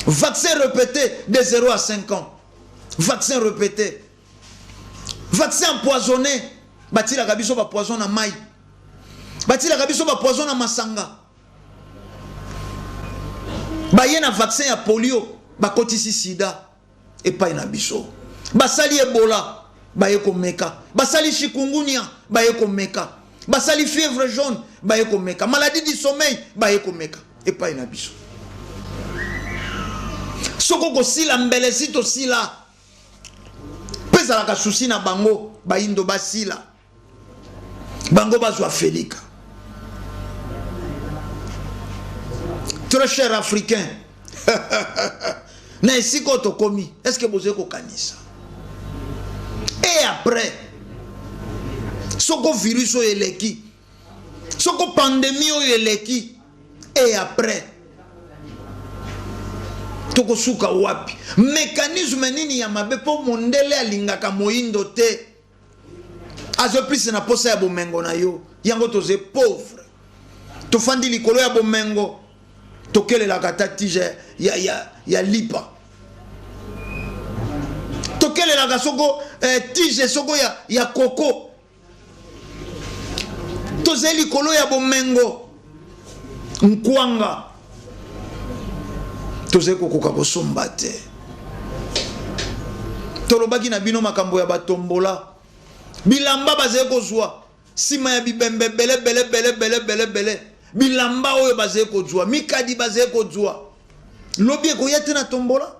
Vaccin répété de 0 à 5 ans, vaccin répété, vaccin empoisonné, batilaka biso bapoison na mai, batilaka biso bapoison na masanga. Baye na vaccin ya polio, bakotisi sida epai na biso. Basali Ebola, baye komeka. Basali chikungunya, baye komeka. Basali fièvre jaune, baye komeka. Maladie du sommeil, baye komeka epai na biso. Soko kosila mbele si tosila mpe ezalaka souci na bango bayindo basila, bango bazwa felika. Très cher africain, na esika oyo tokomi, est ce que bozali kokanisa? Et après soko virus oyo eleki, soko pandémie oyo eleki, et après? Tokosuka wapi? Mécanisme nini ya mabe mpo mondele alingaka moyindo te? Azwe plus na posa ya bomengo na yo. Yango toze pauvre, tofandi likolo ya bomengo, tokelelaka ata tige ya lipa, tokelelaka soko tige soko ya koko. Tozali likolo ya bomengo nkwanga, tozali kokoka kosomba te. Tolobaki na bino makambo ya batombola bilamba bazali kozwa nsima ya bibembe ebele bele bele bele bele bele, bilamba oyo bazali kozwa, mikadi bazali kozwa, lobi ekoya te na tombola.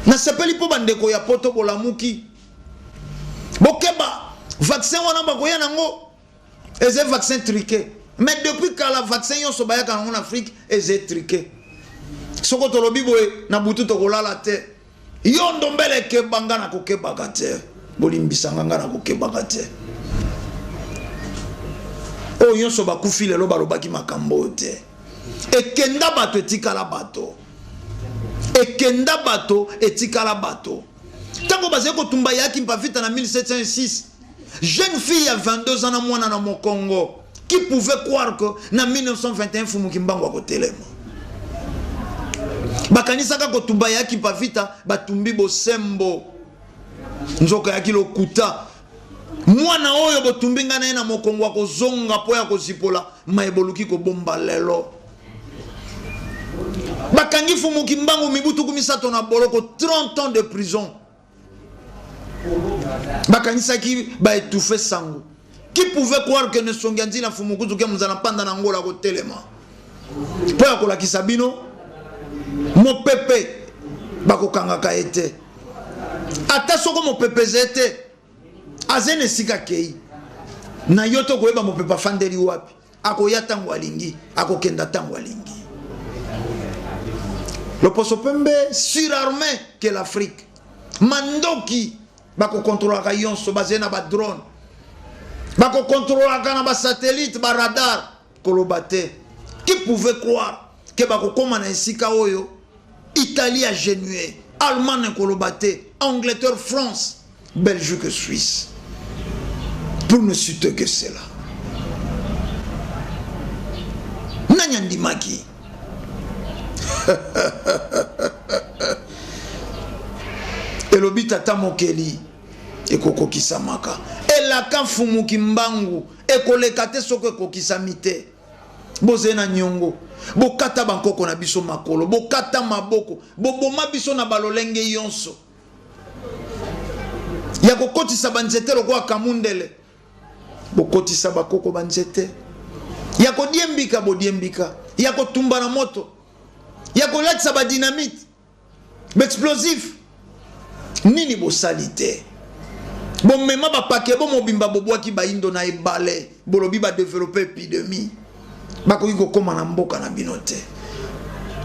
Nasepeli mpo bandeko ya poto bolamuki, bokeba vaccin wana bakoya nango eza vaccin truqué. Mais depuis kala, vaccin nyonso bayaka nango na Afrique eza truqué. Soko tolobi boye na butu, tokolala te. Yo ndombele, ekeba. Nga na kokebaka te, bolimbisanga, nga na kokebaka te. Oyo nyonso bakufi lelo balobaki makambo oyo te. Ekenda bato, etikala bato, ekenda bato, etikala bato. Ntango bazali kotumba yaki Mpavita na 1706, jeune fille ya 22 ans na mwana na mokongo, qui pouvait croire que na 1921 Fumu Kimbangu akotelema? Bakanisaka kotumba yaki Mpavita batumbi bosembo, nzoka yaki lokuta. Mwana oyo botumbi ngai na ye na mokongo akozonga mpo ya kozipola ma eboluki kobomba. Lelo bakangi Fumu Kimbangu mibu 30 na boloko, 30 ans de prison. Bakanisaki baétouffe sango. Qui pouvait croire que nesongi ya nzina Fumu Kuzuki ya mozala mpanda na Ngola kotelema mpo ya kolakisa bino mopepe bakokangaka ye te? Ata soko mopepe eze te, aze na esika akei na yo to koyeba mopepe afandeli wapi. Akoya ntango alingi, akokenda ntango alingi. Loposo pembe surarmé que l'Afrique, mandoki bakokontrolaka nyonso, bazali na badrone, bakokontrolaka na basatellite, baradar, koloba te. Qui pouvait croire ke bakokóma na esika oyo Italie agenue, Allemagne, koloba te, Angleterre, France, Belgique, Suisse, pour ne citer que cela? Nani andimaki? Elobi tata mokeli, ekokokisamaka. Elaka Mfumu Kimbangu ekoleka te soki ekokisami te. Bozali na niongo. Bokata bankoko na biso makolo, bokata maboko, boboma biso na balolenge nyonso ya kokotisa banzete lokola kamundele, bokotisa bakoko banzete ya kodiembika, bodiembika, ya kotumba na moto, ya kolatisa badynamite, baexplosif. Nini bosali te? Bomema bapake bo mobimba, bobwaki bayindo na ebale, bolobi badéveloppe épidémie, bakoki kokóma na mboka na bino te.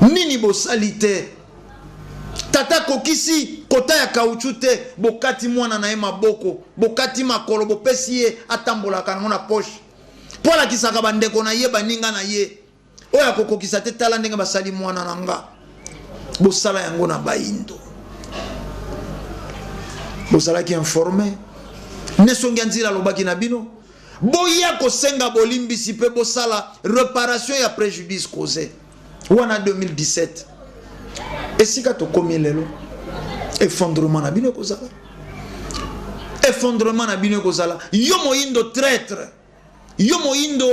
Nini bosali te? Tata akokisi kota ya caoutchouc te, bokati mwana na ye maboko, bokati makolo, bopesi ye atambolaka nango na poche mpo alakisaka bandeko na ye, baninga na ye oyo akokokisa te: tala ndenge basali mwana na nga. Bosala yango na bayindo. Bozalaki informé. Nesongi ya nzila alobaki na bino: boya kosenga bolimbisi mpe bosala réparation ya préjudice causé wana. 2017, esika tokomi lelo, effondrement na bino ekozala, effondrement na bino ekozala. Yo moyindo traître, yo moyindo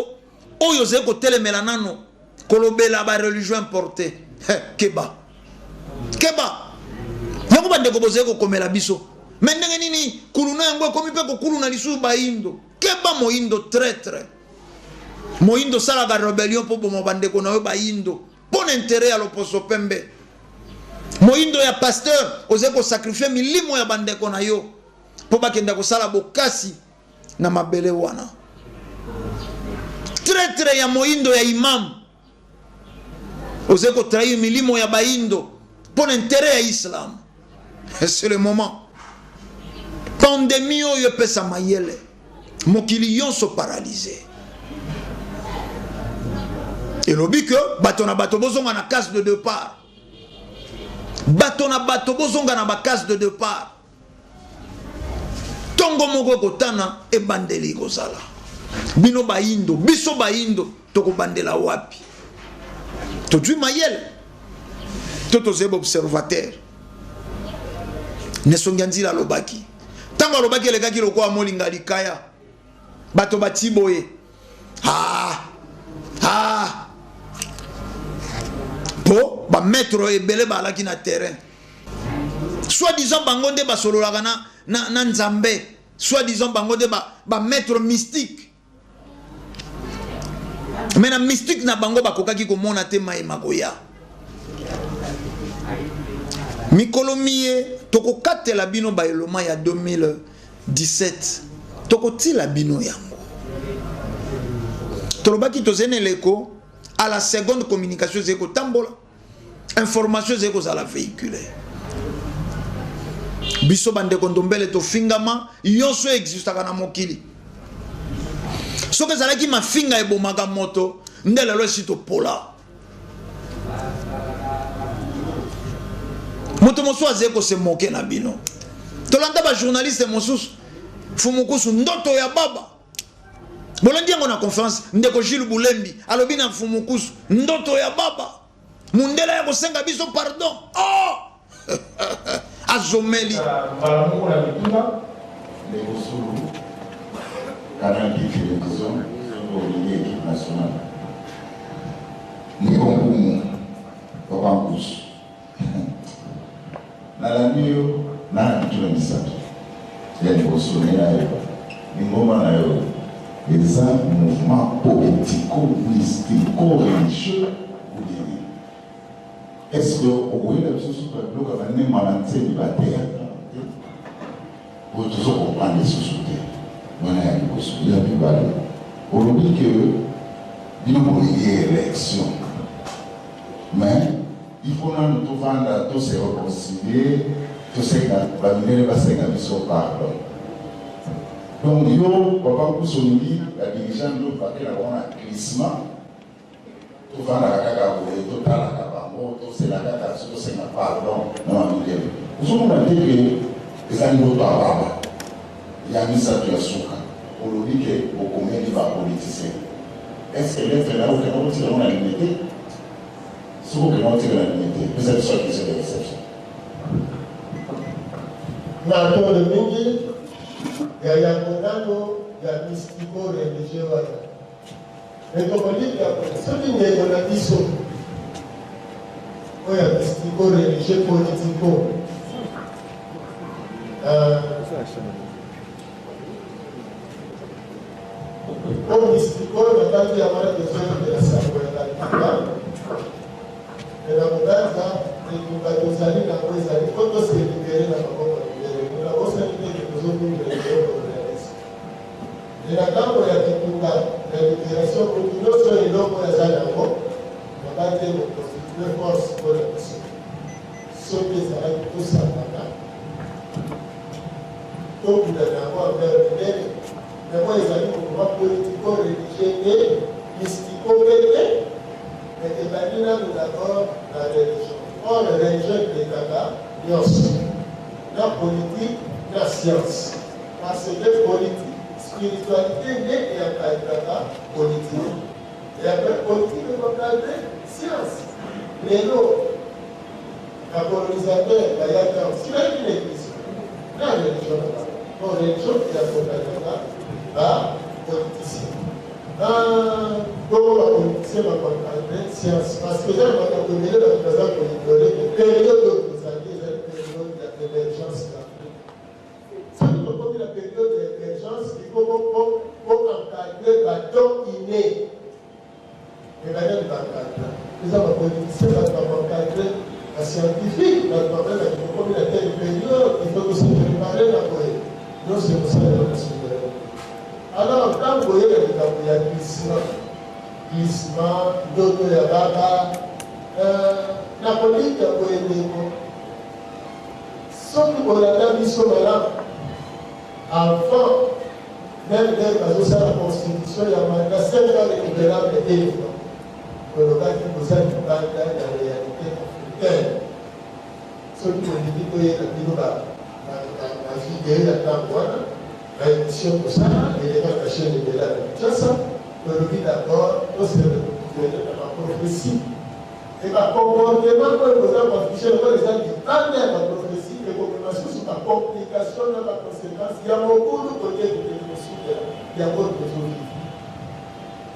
oyo ozali kotelemela nano kolobela bareligion importé, keba, keba. Yango bandeko bozali kokomela biso, me ndenge nini kuluna yango ekomi mpe kokuluna lisusu bayindo? Keba, moyindo traître, moyindo osalaka rébellion mpo boma bandeko na yo bayindo mpo na intérêt ya loposo pembe. Moyindo ya pasteur, ozali kosacrifier milimo ya bandeko na yo mpo bakenda kosala bokasi na mabele wana. Traître ya moyindo ya imam, ozali kotrahir milimo ya bayindo mpo na intérêt ya islam. C'est le moment. Pandémie oyo epesa mayele, mokili nyonso paralysé. Elobi ke bato na bato bozonga na case de départ. Bato na bato bozonga na ba case de depart. Tongo moko ekotana, ebandeli ekozala. Bino bayindo, biso bayindo tokobandela wapi? Tozwi mayele to tozali ba observateur? Nesongi ya nzila alobaki, ntango alobaki elekaki lokola molinga likaya, bato bati boye ah, ah. Po ba maître ebele balaki na terrain, soit disant bango nde basololaka na, na, na Nzambe, soit disant bango nde ba, ba maître mystique, mais na mystique na bango bakokaki komona te maye makoya. Mikolo miye tokokatela bino ba eloma ya 2017, tokotila bino yango. Tolobaki tozali na eleko à la seconde, communication ezali kotambola, information ezali kozala véhicule. Biso bandeko ndombele tofingama nyonso existaka na mokili. Soki ezalaki mafinga ebomaka moto, nde lelo esi topola. Moto mosusu azali kose moke na bino. Tolanda bajournaliste mosusu, Fumukusu ndoto ya baba, bolandi yango na conférence. Ndeko Gilles Bulembi alobi na Fumukusu ndoto ya baba, mundele ya kosenga biso pardon. Oh! Azomeli mbala moko na mituna. Ndeko Sulu, Canal P Télévision, soki olingi équipe nationale. Ndeko Nkumu, Papa Nkusu, nalandi yo na mituna misato. Ya liboso, nde nayeba lingomba na yo eza mouvement politico mystico religieux ou bien nini? Est ce que okoyela biso suka biloko ya banema na ntsemi bateyaka te oyo tozo comprendre lisusu te? Wana ya liboso. Ya mibale, olobi ke bino bolingi élection, mais il faut nanu tovanda, to se réconcilier, tosenga bamindele basenga biso pardon. Donc yo, Papa Nkusu, olingi badirigeant ndo bake na bango na glissement, tovandaka kaka boye, totalaka bango, tosela kaka so tosenga pardon na bamindele? Ozomona te ke eza ndoto ya baba? Ya misato, ya suka, olobi ke bokomeli bapoliticien. Est ce que lettre na yo okenda kotika yango na Limete? Soki okenda kotika na Limete, pesa biso accusé de réception. Na tondo mingi ya yango nano ya mystico religieux wana, me tokolinga soki ndeko na biso oyo ya mystico religieux politico o mystico na kati ya wana, tozoyokela sango ya batika me na kobanza etumba tozali nango ezali po tose libérer na maboko ya mindele. Na bosani teke tozovivre néocolonialisme e na ntango ya bitumba ya libération, motu nyonso eloko oyo aza nango nabati ekoconstitue force mpona biso. Soki ezalaki tosangana, tokunda na yango envers mindele, yango ezali mouvement politico religieux te, mystico mpe te, mais ebandi nanu d'abord na religion. Or religion ekletaka nyonso, na politique na science, parce que politique, spiritualité nde eyencadraka politique et après politique ekoencadre science. Lelo bacolonisateur bayaka osilaki na église na religion na bango. Po religion eyakompagnaka bapoliticien, bongo bapoliticien bakoencadre science, parce que eza na makambo ebele bato baza koignore ke période oyo tozali ezali période ya émergence ya Afrique. Soki tokomi na période ya émergence, il faut koencadre badon inné. Me banani baencadra? Eza bapoliticien, bato bakoencadre bascientifique, bato babengaki tokomi na telle période, il faut tose préparer na boye, nyonso ekosalela na souveraineté. Alors ntango boyeba likambo ya glissement, glissement ndoto ya baba, na kolika boye, ndeko, soki bolanda biso malamu, avant même ndenge bazosala constitution ya mandat 5 ans renouvelable une fois, tolobaki boza libanda ya réalité africaine. Soki bolingi toyela bino ba ba video ya tango wana, ba emission tosala eleka na ba chaine ebele ya Kinshasa. Tolobi d'abord to se retrouver na ba prophetie et ba comportement oyo boza ko afficher lokola eza libanda ya ba prophetie, ekomema susu ba complication na ba consequences ya mobulu kote tokende kosukela yango tozo vivre.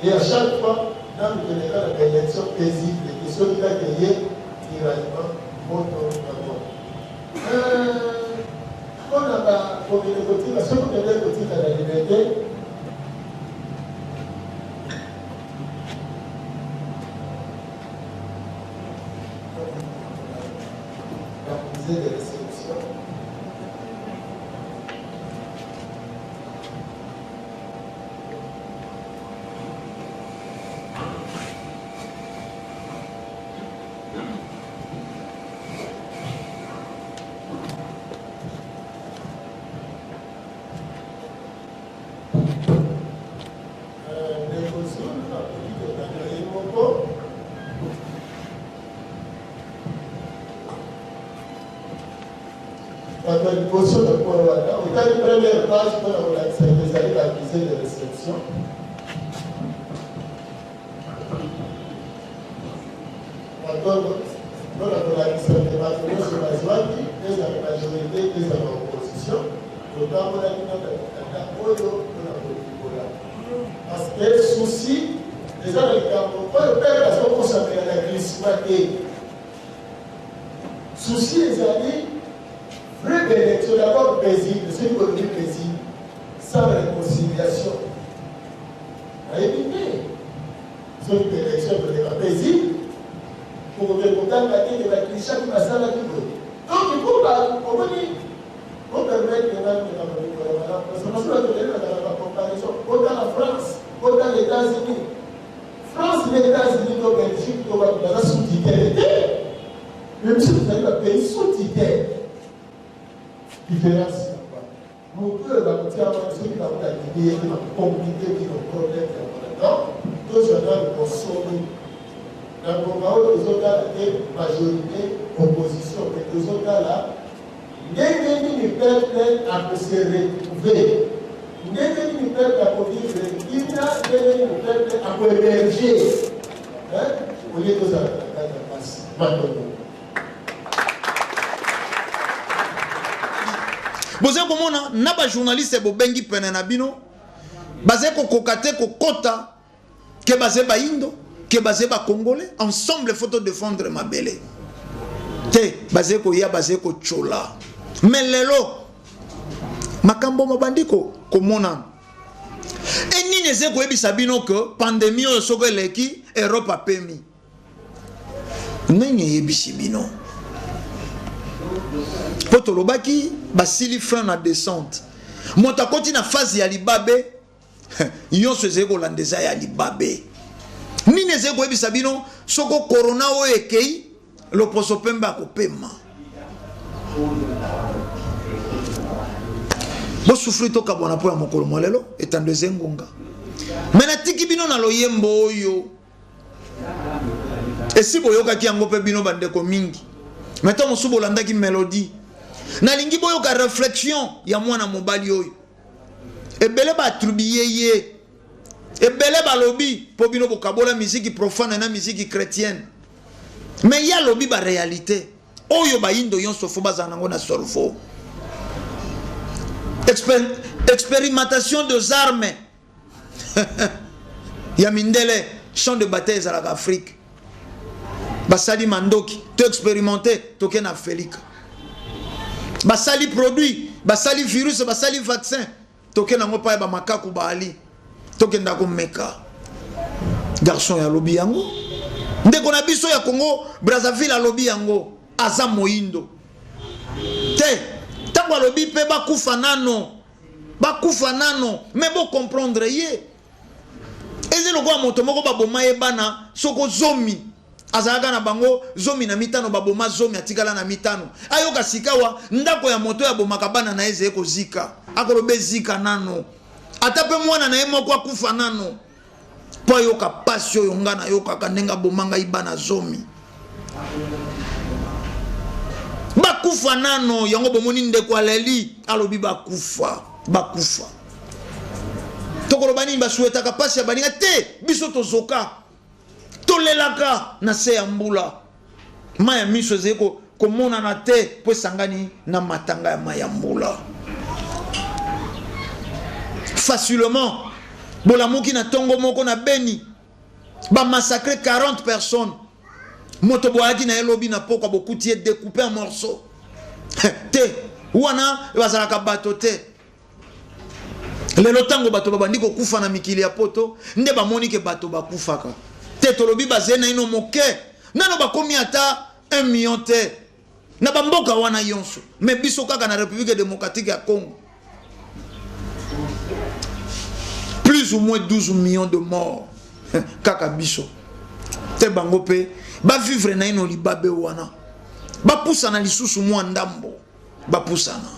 Et à chaque fois nanu toleka na ba election paisible te soki kaka eye tiraillement moto na moto. Euh, pona ba kokende kotika soki okendeki kotika na limete L'accusé de réception. Ndeko Zulu akoki kotanga ye moko. Bato ya liboso na coin wana, otali première page mpo na kolakisa ete ezali ba accusé de reception. Matondo mpo na kolakisa ete bato nyonso bazwaki, ezala majorite ezala opposition, totambolaki na mikanda oyo mpo na kolimbola. Parce que souci eza na likambo oyo peuple azokosamela na glissement te. Souci ezali vrai élection d'abord paisible, soki bolobi paisible sans réconciliation, nayebi te soki élection ekoleka paisible, tokoke kotanga te ke batrichaki basalaki boye. Donc mpo bato omoni bopermettre nanu makambo mikolo malamu parce que mosusu bato tozali bazala bacomparaison, otala France, otala États-Unis. France na Etats-Unis to Belgique to wapi baza sous tutelle te. Mais biso tozali ba pays sous tutelle. Différence ya wana. Moto oyo bakotia wana soki bango bandimi ye te bakokomplike bino problème ya wana. Donc tozwa nanu bosolo na ngonga oyo tozotala te majorité opposition mais tozotala Ndenge nini peuple ako se retrouver? Ndenge nini peuple ako vivre kimia? Ndenge nini peuple ako emerger? Hein? Au lieu tozala na kati ya pasi. Matondo. Bozali komona na ba journaliste bobengi pene na bino bazali kokoka te kokota ke baze bayindo ke baze ba congolais ensemble faut to défendre mabele te baze koya baze kochola mais lelo makambo mabandi komonana e nini eze koyebisa bino ke pandemie oyo soko eleki europe apemi nini eyebisi bino mpo tolobaki basili frein na descente moto akoti na phase ya libabe nyonso ezali kolanda eza ya libabe nini ezali koyebisa bino soko korona oyo ekei loposo pembe akopema bosufri tokabwana mpo ya mokolo mwa lelo etando eza engonga me natiki bino na loyembo oyo esi boyokaki yango mpe bino bandeko mingi me ntango mosusu bolandaki melodie nalingi boyoka reflexion ya mwana mobali oyo Ebele ba attribuer ye. Ebele balobi po bino bokabola miziki profane na miziki chretienne. Mais ye alobi ba realite oyo bayindo yonso fo bazala nango na cerveau. Exper experimentation des armes ya mindele champ de bataille ezalaka Afrique. Basali mandoki to experimenter toke na Felika. Basali produit, basali virus, basali vaccin toke nango pa ya ba makaku baali tokenda komeka. Garçon ya alobi yango. Ndeko na biso ya Congo Brazzaville alobi yango aza moyindo te ntango alobi mpe bakufa nano bakufa nano me bo comprendre ye eza lokola moto moko baboma ye bana soko zomi azalaka na bango 15 baboma zomi atikala na mitano ayoka sikawa ndako ya moto oyo abomaka bana na ye ezali kozika akoloba ezika nano ata mpe mwana na ye moko akufa nano mpo ayoka mpasi oyo ngai nayokaka ndenge aboma ngai bana zomi. Bakufa nano, yango bomoni ndeko aleli, alobi bakufa, bakufa. Tokoloba nini? Basuetaka pasi ya baninga te, biso tozoka, tolelaka na se ya mbula, mai ya miso ezali komonana te mpo esangani na matanga ya mai ya mbula. Facilement bolamuki na tongo moko na Beni, ba massacre 40 personnes. Moto boyaki na ye lobi na pokwa, bokuti ye découpé en morceaux. Te wana bazalaka bato te. Lelo ntango bato babandi kokufa na mikili ya poto, nde bamoni ke bato bakufaka te. Tolobi bazali naino moke, nano bakomi ata 1 million te na bamboka wana yonso, me biso kaka na République démocratique ya Congo plus ou moins 12 millions de morts kaka biso te. Bango mpe bavivre naino libabe wana, bapusana lisusu mwa ndambo, bapusana.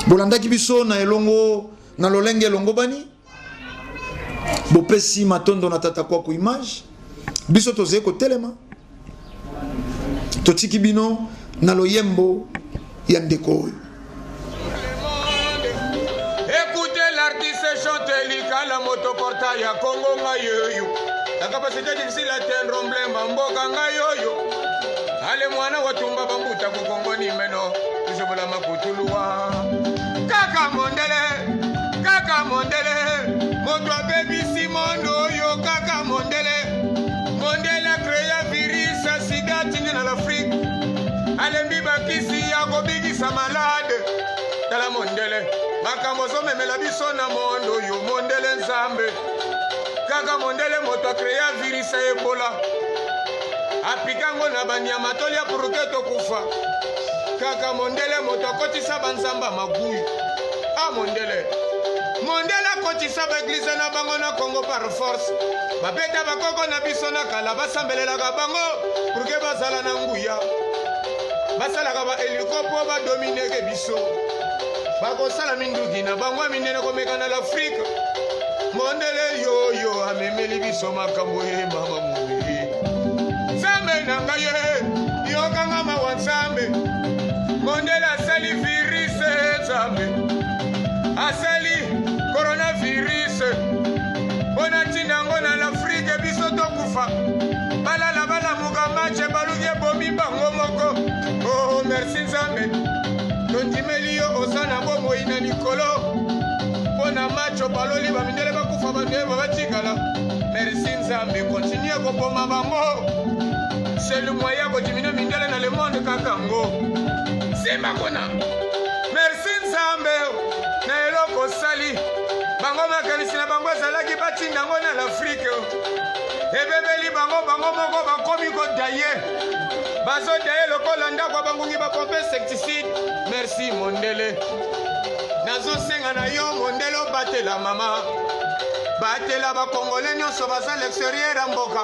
Bolandaki biso na elongo na lolenge elongo bani, bopesi matondo na tata Kwaku image. Biso tozali kotelema, totiki bino na loyembo ya ndeko oyo. Écoutez l'artiste chante likala moto porta ya Congo ngai oyo. La capacité difficile à atteindre emblème mboka ngai oyo. Ale mwana watumba bambuta kukongo ni meno tuzobola makutuluwa. Kaka mondele, kaka mondele, moto abebisi mondo oyo kaka mondele. Mondele créa virus ya sida tindi na l'Afrique. Alembi bakisi ya kobikisa malade. Tala mondele, makambo ozomemela biso na mondo oyo mondele nzambe. Kaka mondele moto akrea virus ya Ebola. Apika yango na banyama tolia puruke tokufa. Kaka mondele moto akotisa banzamba maguyu. A mondele. Mondele akotisa baeglize na bango na Congo par force. Babeta bakoko na biso na kala basambelelaka bango puruke bazala na nguya. Basalaka ba eliko mpo badomineke biso. Bakosala minduki na bango ya minene komeka na l'Afrique. Mondele yoyo amemeli biso makambo ye mama mobili. Nzambe na ngai ye, yokanga mawa Nzambe. Mondele asali virus Nzambe. Asali coronavirus. Mpo na ntina yango na l'Afrique biso tokufa. Balala balamuka match baluki ebomi bango moko. Oh merci Nzambe. Tondimeli yo oza na bomoi na likolo. Mpo na match baloli bamindele bakufa bato yeba batikala. Merci Nzambe, continue koboma bango. C'est le moyen kodimine mindele na le monde kaka ngo. Simba kuna. Merci Nzambe na eloko osali. Bango makanisi na bango ezalaki batinda yango na l'Afrique. Ebebeli bango, bango moko bakomi kodaye. Bazodaye lokola ndako ya bangungi bapompe insecticide. Merci mondele. Nazosenga na yo mondele obatela mama. Batela bakongole nyonso baza l'extérieur ya mboka.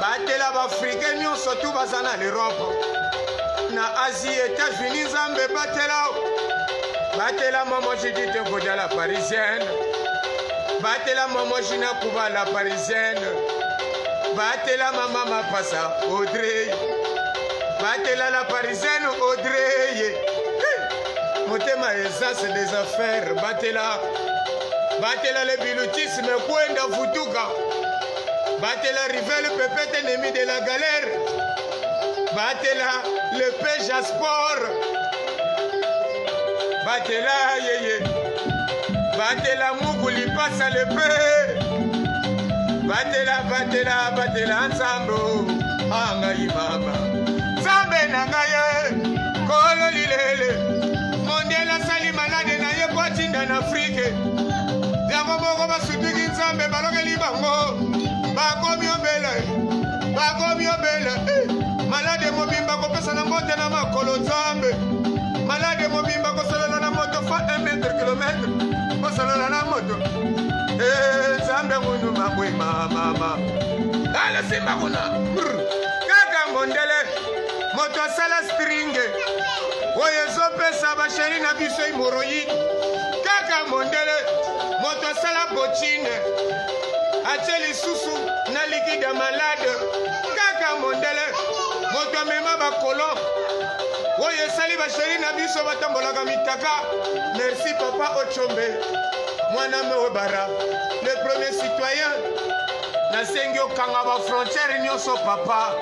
Batela baafrikain nyonso tu baza na l'Europe. Na Asie, États-Unis, Nzambe batela. Batela mama Judith Nkodia la parisienne. Batela mama Gina Kuba la parisienne. Batela mama Mapasa Audrey. Batela la parisienne Audrey. Hey! Motema eza c'est des affaires. Batela. Batela le bilutisme kwenda futuka. Batela rivel pepete ennemi de la galère. Batela le peja sport. Batela yeye. Batela muku lipasa le pe. Batela batela batela nzambo. Angai mama. Nzambe na ngai ye. Kolo lilele. Mondele asali malade na ye po atinda na Afrique. Yango moko basutuki Nzambe balokeli bango. Bakomi obele. Bakomi obele. Eh. Malade mobimba kopesa na mbote na makolo Nzambe. Malade mobimba kosolola na moto fa 1 mètre kilomètre. Kosolola na moto. Eh, Nzambe ngunu mabwe mama. Ale simba kuna. Brr. Kaka mondele moto asala stringe oyo ezopesa basheri na biso hemoroïde. Kaka mondele moto asala botine atie lisusu na liquide ya malade. Kaka mondele. bamema bakolon oyo esali basheri na biso batambolaka mitaka. Merci papa Ochombe, mwana Mewebara, le premier citoyen. Nasengi okanga bafrontiere nyonso papa,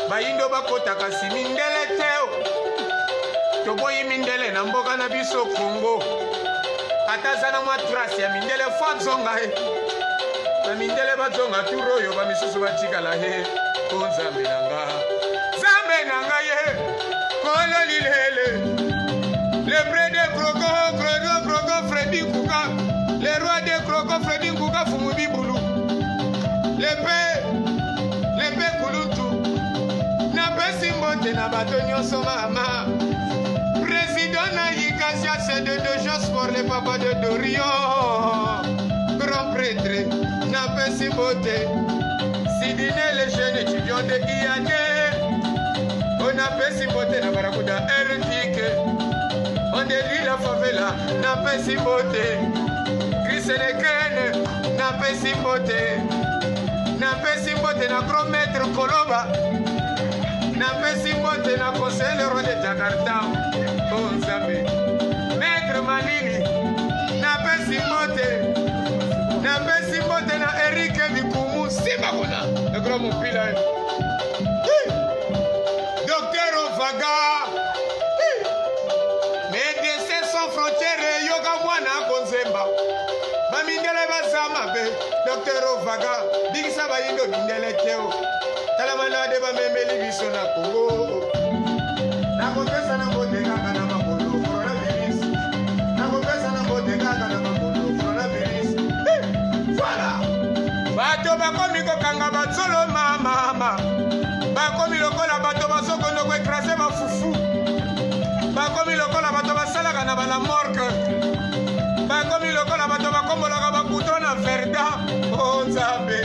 bayindo bakota kasi mindele te. Toboyi mindele na mboka na biso Congo. Ata aza na mwa trace ya mindele, fo azonga ye. Bamindele bazonga tour oyo, bamisusu batikala ye. O Nzambe na nga, Nzambe na nga ye, kolo lilele. Le près de croco, croco, croco, Freddy Nkuka, le roi de croco, Freddy Nkuka, Fumu Bibulu. Le pe, le pe kulutu. Napesi mbote na bato nyonso mama. Président na Yikasia, c'est de Josport, le papa de Dorion. Grand prêtre, napesi mbote. Sidine, le jeune étudiant de IAD. Onapesi mbote na Barakuda Ertike. Ondeli la favela, napesi mbote. Krisenekene, napesi mbote. Napesi mbote na grand maître Koloba. Napesi mbote na conseiller le roi de Jakarta. Oh Nzambe. Maître Malili, napesi mbote. Napesi mbote na Eric Bikumu, simba kuna. Le grand mopila. Docteur Ovaga. Médecins sans frontières, yoka mwana konzemba. Bamindele baza mabe. Docteur Ovaga, bikisa bayindo mindele teo. Tala malade bamemeli biso na Congo. Nakopesa na mbote kaka na makolo coronavirus. Nakopesa na mbote kaka na makolo coronavirus. Voilà. Bato bakomi kokanga batsolo mama. Bakomi lokola bato bazokondo koekrase bafufu. Bakomi lokola bato basalaka na bala morgue. Bakomi lokola bato bakombolaka bagoudron na Verda. Oh Nzambe.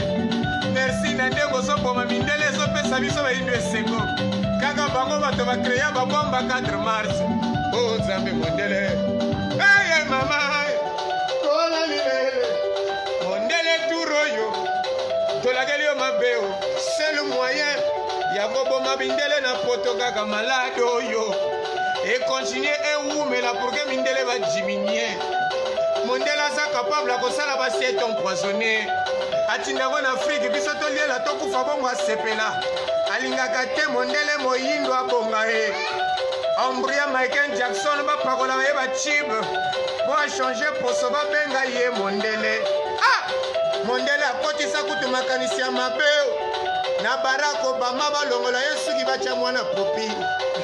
Merci na ndenge ozoboma mindele ezopesa biso bayindo esengo. Kaka bango bato bakreya babomba 4 mars. Oh Nzambe mondele. Eye mama. Kola lilele. Mondele tour oyo. Tolakeli yo mabe o. Seul moyen ya koboma mindele na poto kaka malade oyo. Ekontinue ewumela pour que mindele badiminie. Mondele aza capable ya kosala basiete empoisonné. Atindango na Afrique biso toliela tokufa bongo asepela. Alingaka te mondele moyindo abonga ye. Embrouilla Michael Jackson bapakolaka ye bachibe po achange poso babenga ye mondele. Ah! Mondele akotisa kutu makanisi ya mabe na Barack Obama balongola ye suki batya mwana popi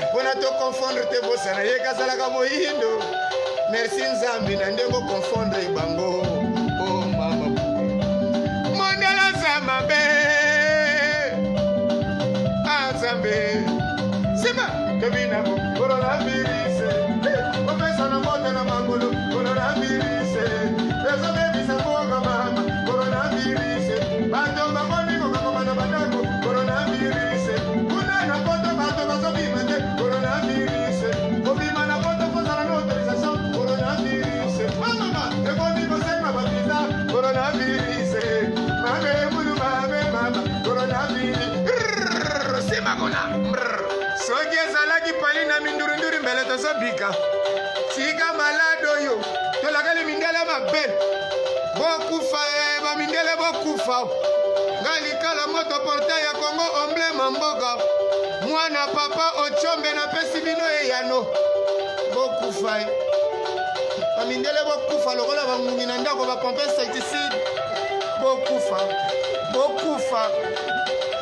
mpona toconfondre te bosana ye kazalaka moyindo. Merci Nzambe na ndenge oconfondre bango. Oh mama, mondele aza mabe. Ah Nzambe, sima tobina coronavirus. Opesa na mbote na makolo coronavirus. Ezobebisa mboka mama coronavirus. Bato bakomi kokangama na bandako coronavirus. Kuna na poto bato bazobima te coronavirus. Kobima na poto kozala na autorisation coronavirus. Mama ekomi kosenga bavisa coronavirus. Mame mulu mame mama coronavirus. Sima kuna. Soki ezalaki pali na mindurinduri mbele tozobika. Tika malade oyo tolakali mindele mabe. Bokufa e bamindele bokufa. Nga likala moto portail ya Congo emblème mboka. Mwana papa Ochombe napesi bino eyano. Bokufa e. Bamindele bokufa lokola bangungi na ndako bapompe insecticide. Bokufa. Bokufa.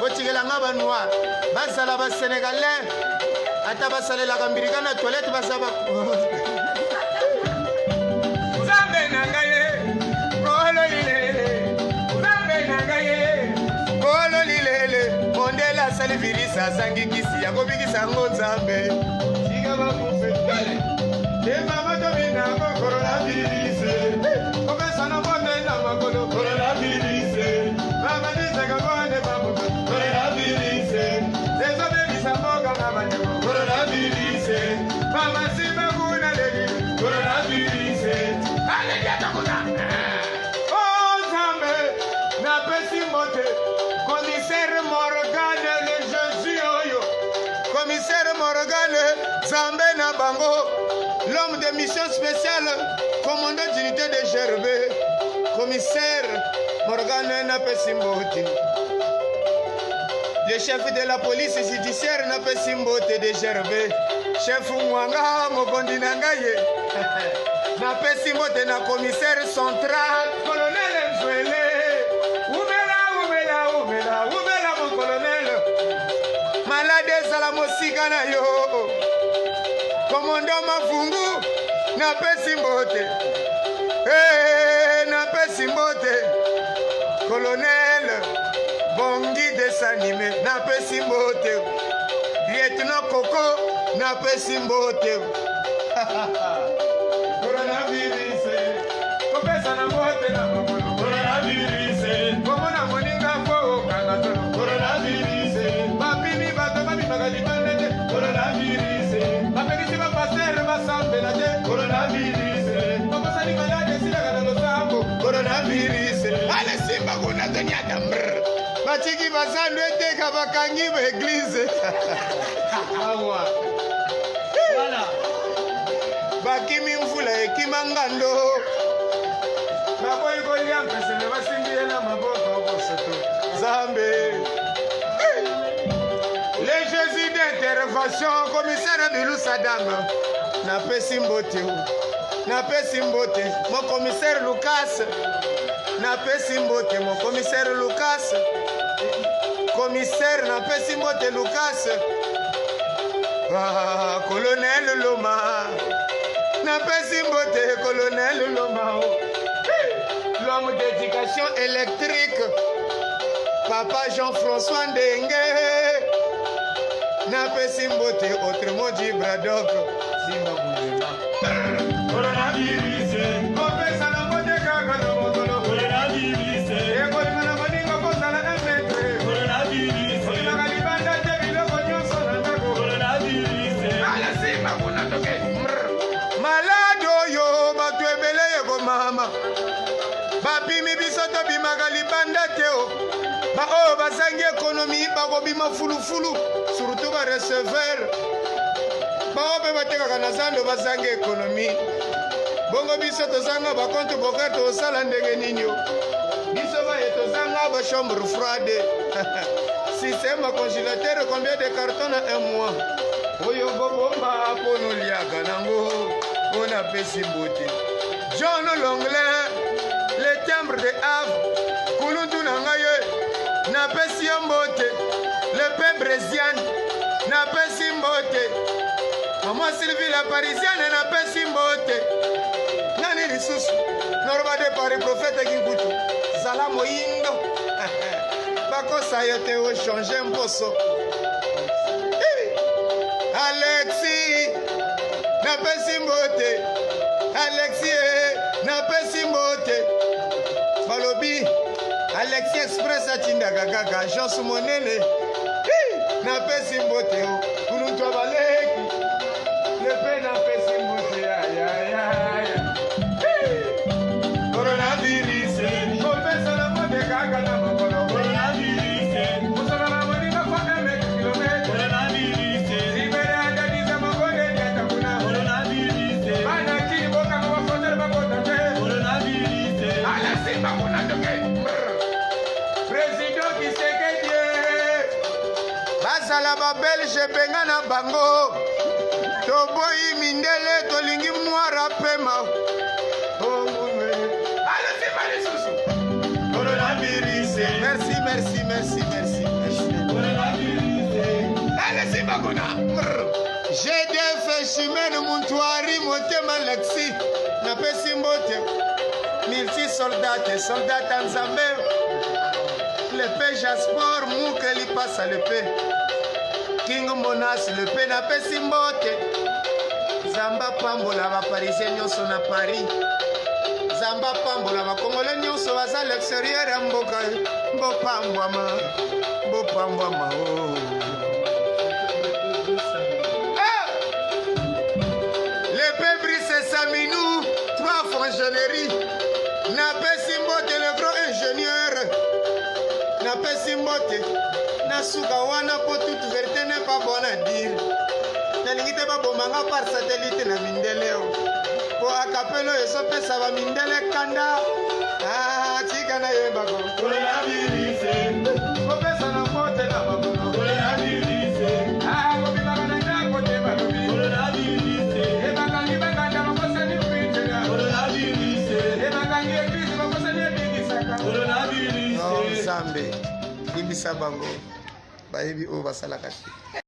Botikela nga ba noir. Bazala ba sénégalais. Ata basalelaka mbirika na toilette baza ba Nzambe na ngai ye, kolo lilele. Nzambe na ngai ye, kolo lilele. Mondele asali virus azangi kisi ya kobikisa yango Nzambe. Tika bakufe. Te mama tobina ngo coronavirus. Kopesa na mbote na makolo coronavirus. Mama disaka bone babuka coronavirus. Ezobebisa mboka na bandeko coronavirus. Mama simba kuna leli coronavirus. Alelia kuna. Oh Nzambe, napesi mbote commissaire Morgane le Jésus oyo. Commissaire Morgan, Nzambe na bango, l'homme de mission spéciale, commandant d'unité de GRB, commissaire Morgan napesi mbote. Le chef de la police judiciaire napesi mbote de GRB, chef Mwanga mokondi na ngai ye. Napesi mbote na commissaire central, colonel Nzwele. Umela, umela, umela, umela mon colonel. Malade ezala mosika na yo. Komando Mafungu, napesi mbote. Hey, napesi mbote. Colonel Bongi Desanime, napesi mbote. Lieutenant Coco, napesi mbote. Coronavirus, kopesa na mbote na mokolo. Coronavirus, komona moninga po okanga tolo. Coronavirus, bapimi bato babimaka libanda te. Coronavirus, bapekisi bapastere basambela te. Coronavirus, bakosani maladi esilaka na losambo. Coronavirus, ale simba kuna tonyata mbrr. Batiki bazando eteka bakangi ba eglise. Awa. Voilà. Bakimi mvula ekima ngando. Baboyi kolia mpese me basimbi ye na maboko bosoto. Nzambe. Le Jésus d'intervention, commissaire Bilou Sadam. Napesi mbote. Napesi mbote. Mon commissaire Lucas. Napesi mbote, mon commissaire Lucas. Commissaire, napesi mbote Lucas. Ah, colonel Loma. Napesi mbote, colonel Loma. L'homme d'éducation électrique. Papa Jean-François Ndenge. Napesi mbote, autrement dit Braddock. Simba Boulema. Coronavirus. Kopesa na mbote kaka na mokolo. Coronavirus. Ekolinga na baninga kozala un mètre. Coronavirus. Olingaka libanda te biloko nyonso na ndako. Coronavirus. Ala simba kuna toke. Malade oyo bato ebele ekomama. Bapimi biso tobimaka libanda te o. Baoyo bazangi ekonomi bakobima fulufulu, surtout ba receveur. Baoyo mpe batekaka na zando bazangi ekonomi. Bongo biso tozanga ba compte bancaire tosala ndenge nini o? Biso baye tozanga ba chambre froide. Système ya congélateur combien de cartons na un mois? Oyo bobomba mpo noliaka nango mpo napesi mbote. John Longlin, le timbre de Havre, kuluntu na ngai ye, napesi yo mbote. Le pe Brésiane, napesi mbote. Maman Sylvie la Parisienne, napesi mbote. Nani lisusu? Norba de Paris, prophète Kinkutu. Zala moyindo. Bakosa yo te o changer mposo. Alexis, napesi mbote. Alexis, napesi mbote. Balobi, Alexis Express atindaka kaka agence monene. Napesi mbote o kuluntu abaleki. Lepe napesi mbote ya ya ya ya. Coronavirus, kopesa na mbote kaka na mokolo. Coronavirus, mosala na moninga fa un mètre kilomètre. Coronavirus, libere adadisa mokone diata kuna. Coronavirus, bana kini bokanga ba frontière bakota te. Coronavirus, ala simba kuna toke. Président Tshisekedi, bazala ba belge benga na bango. Toboyi mindele tolingi noir apema. Oh, ala simba lisusu. Coronavirus. Merci, merci, merci, merci, merci. Coronavirus. Ala simba kuna. GDF Chimene Muntwari Motema Lexi napesi mbote. Multi soldate, soldat Nzambe. Le P Jaspor Mukeli pasa le P. King Monas le P napesi mbote. Zamba pambola ba parisien nyonso na Paris. Zamba pambola ba congolais nyonso baza l'extérieur ya mboka. Bopambwama, bopambwama oh. Ah! Le P Brice Saminou, trois fonctionnaires. Napesi mbote le grand ingénieur. Napesi mbote. Nasuka wana po toute vérité n'est pas bonne à dire. nde baboma nga par satellite na mindele o po akapelo oyo ezopesa bamindele kanda. Ah, tika nayembako kopesa na mbote na makolo. Ah, kobimaka na ndako te balobi ebakangi bakanda bakosani pitela ebakangi eglise bakosani ebikisaka. Nzambe, limbisa bango, bayebi oyo basalaka te.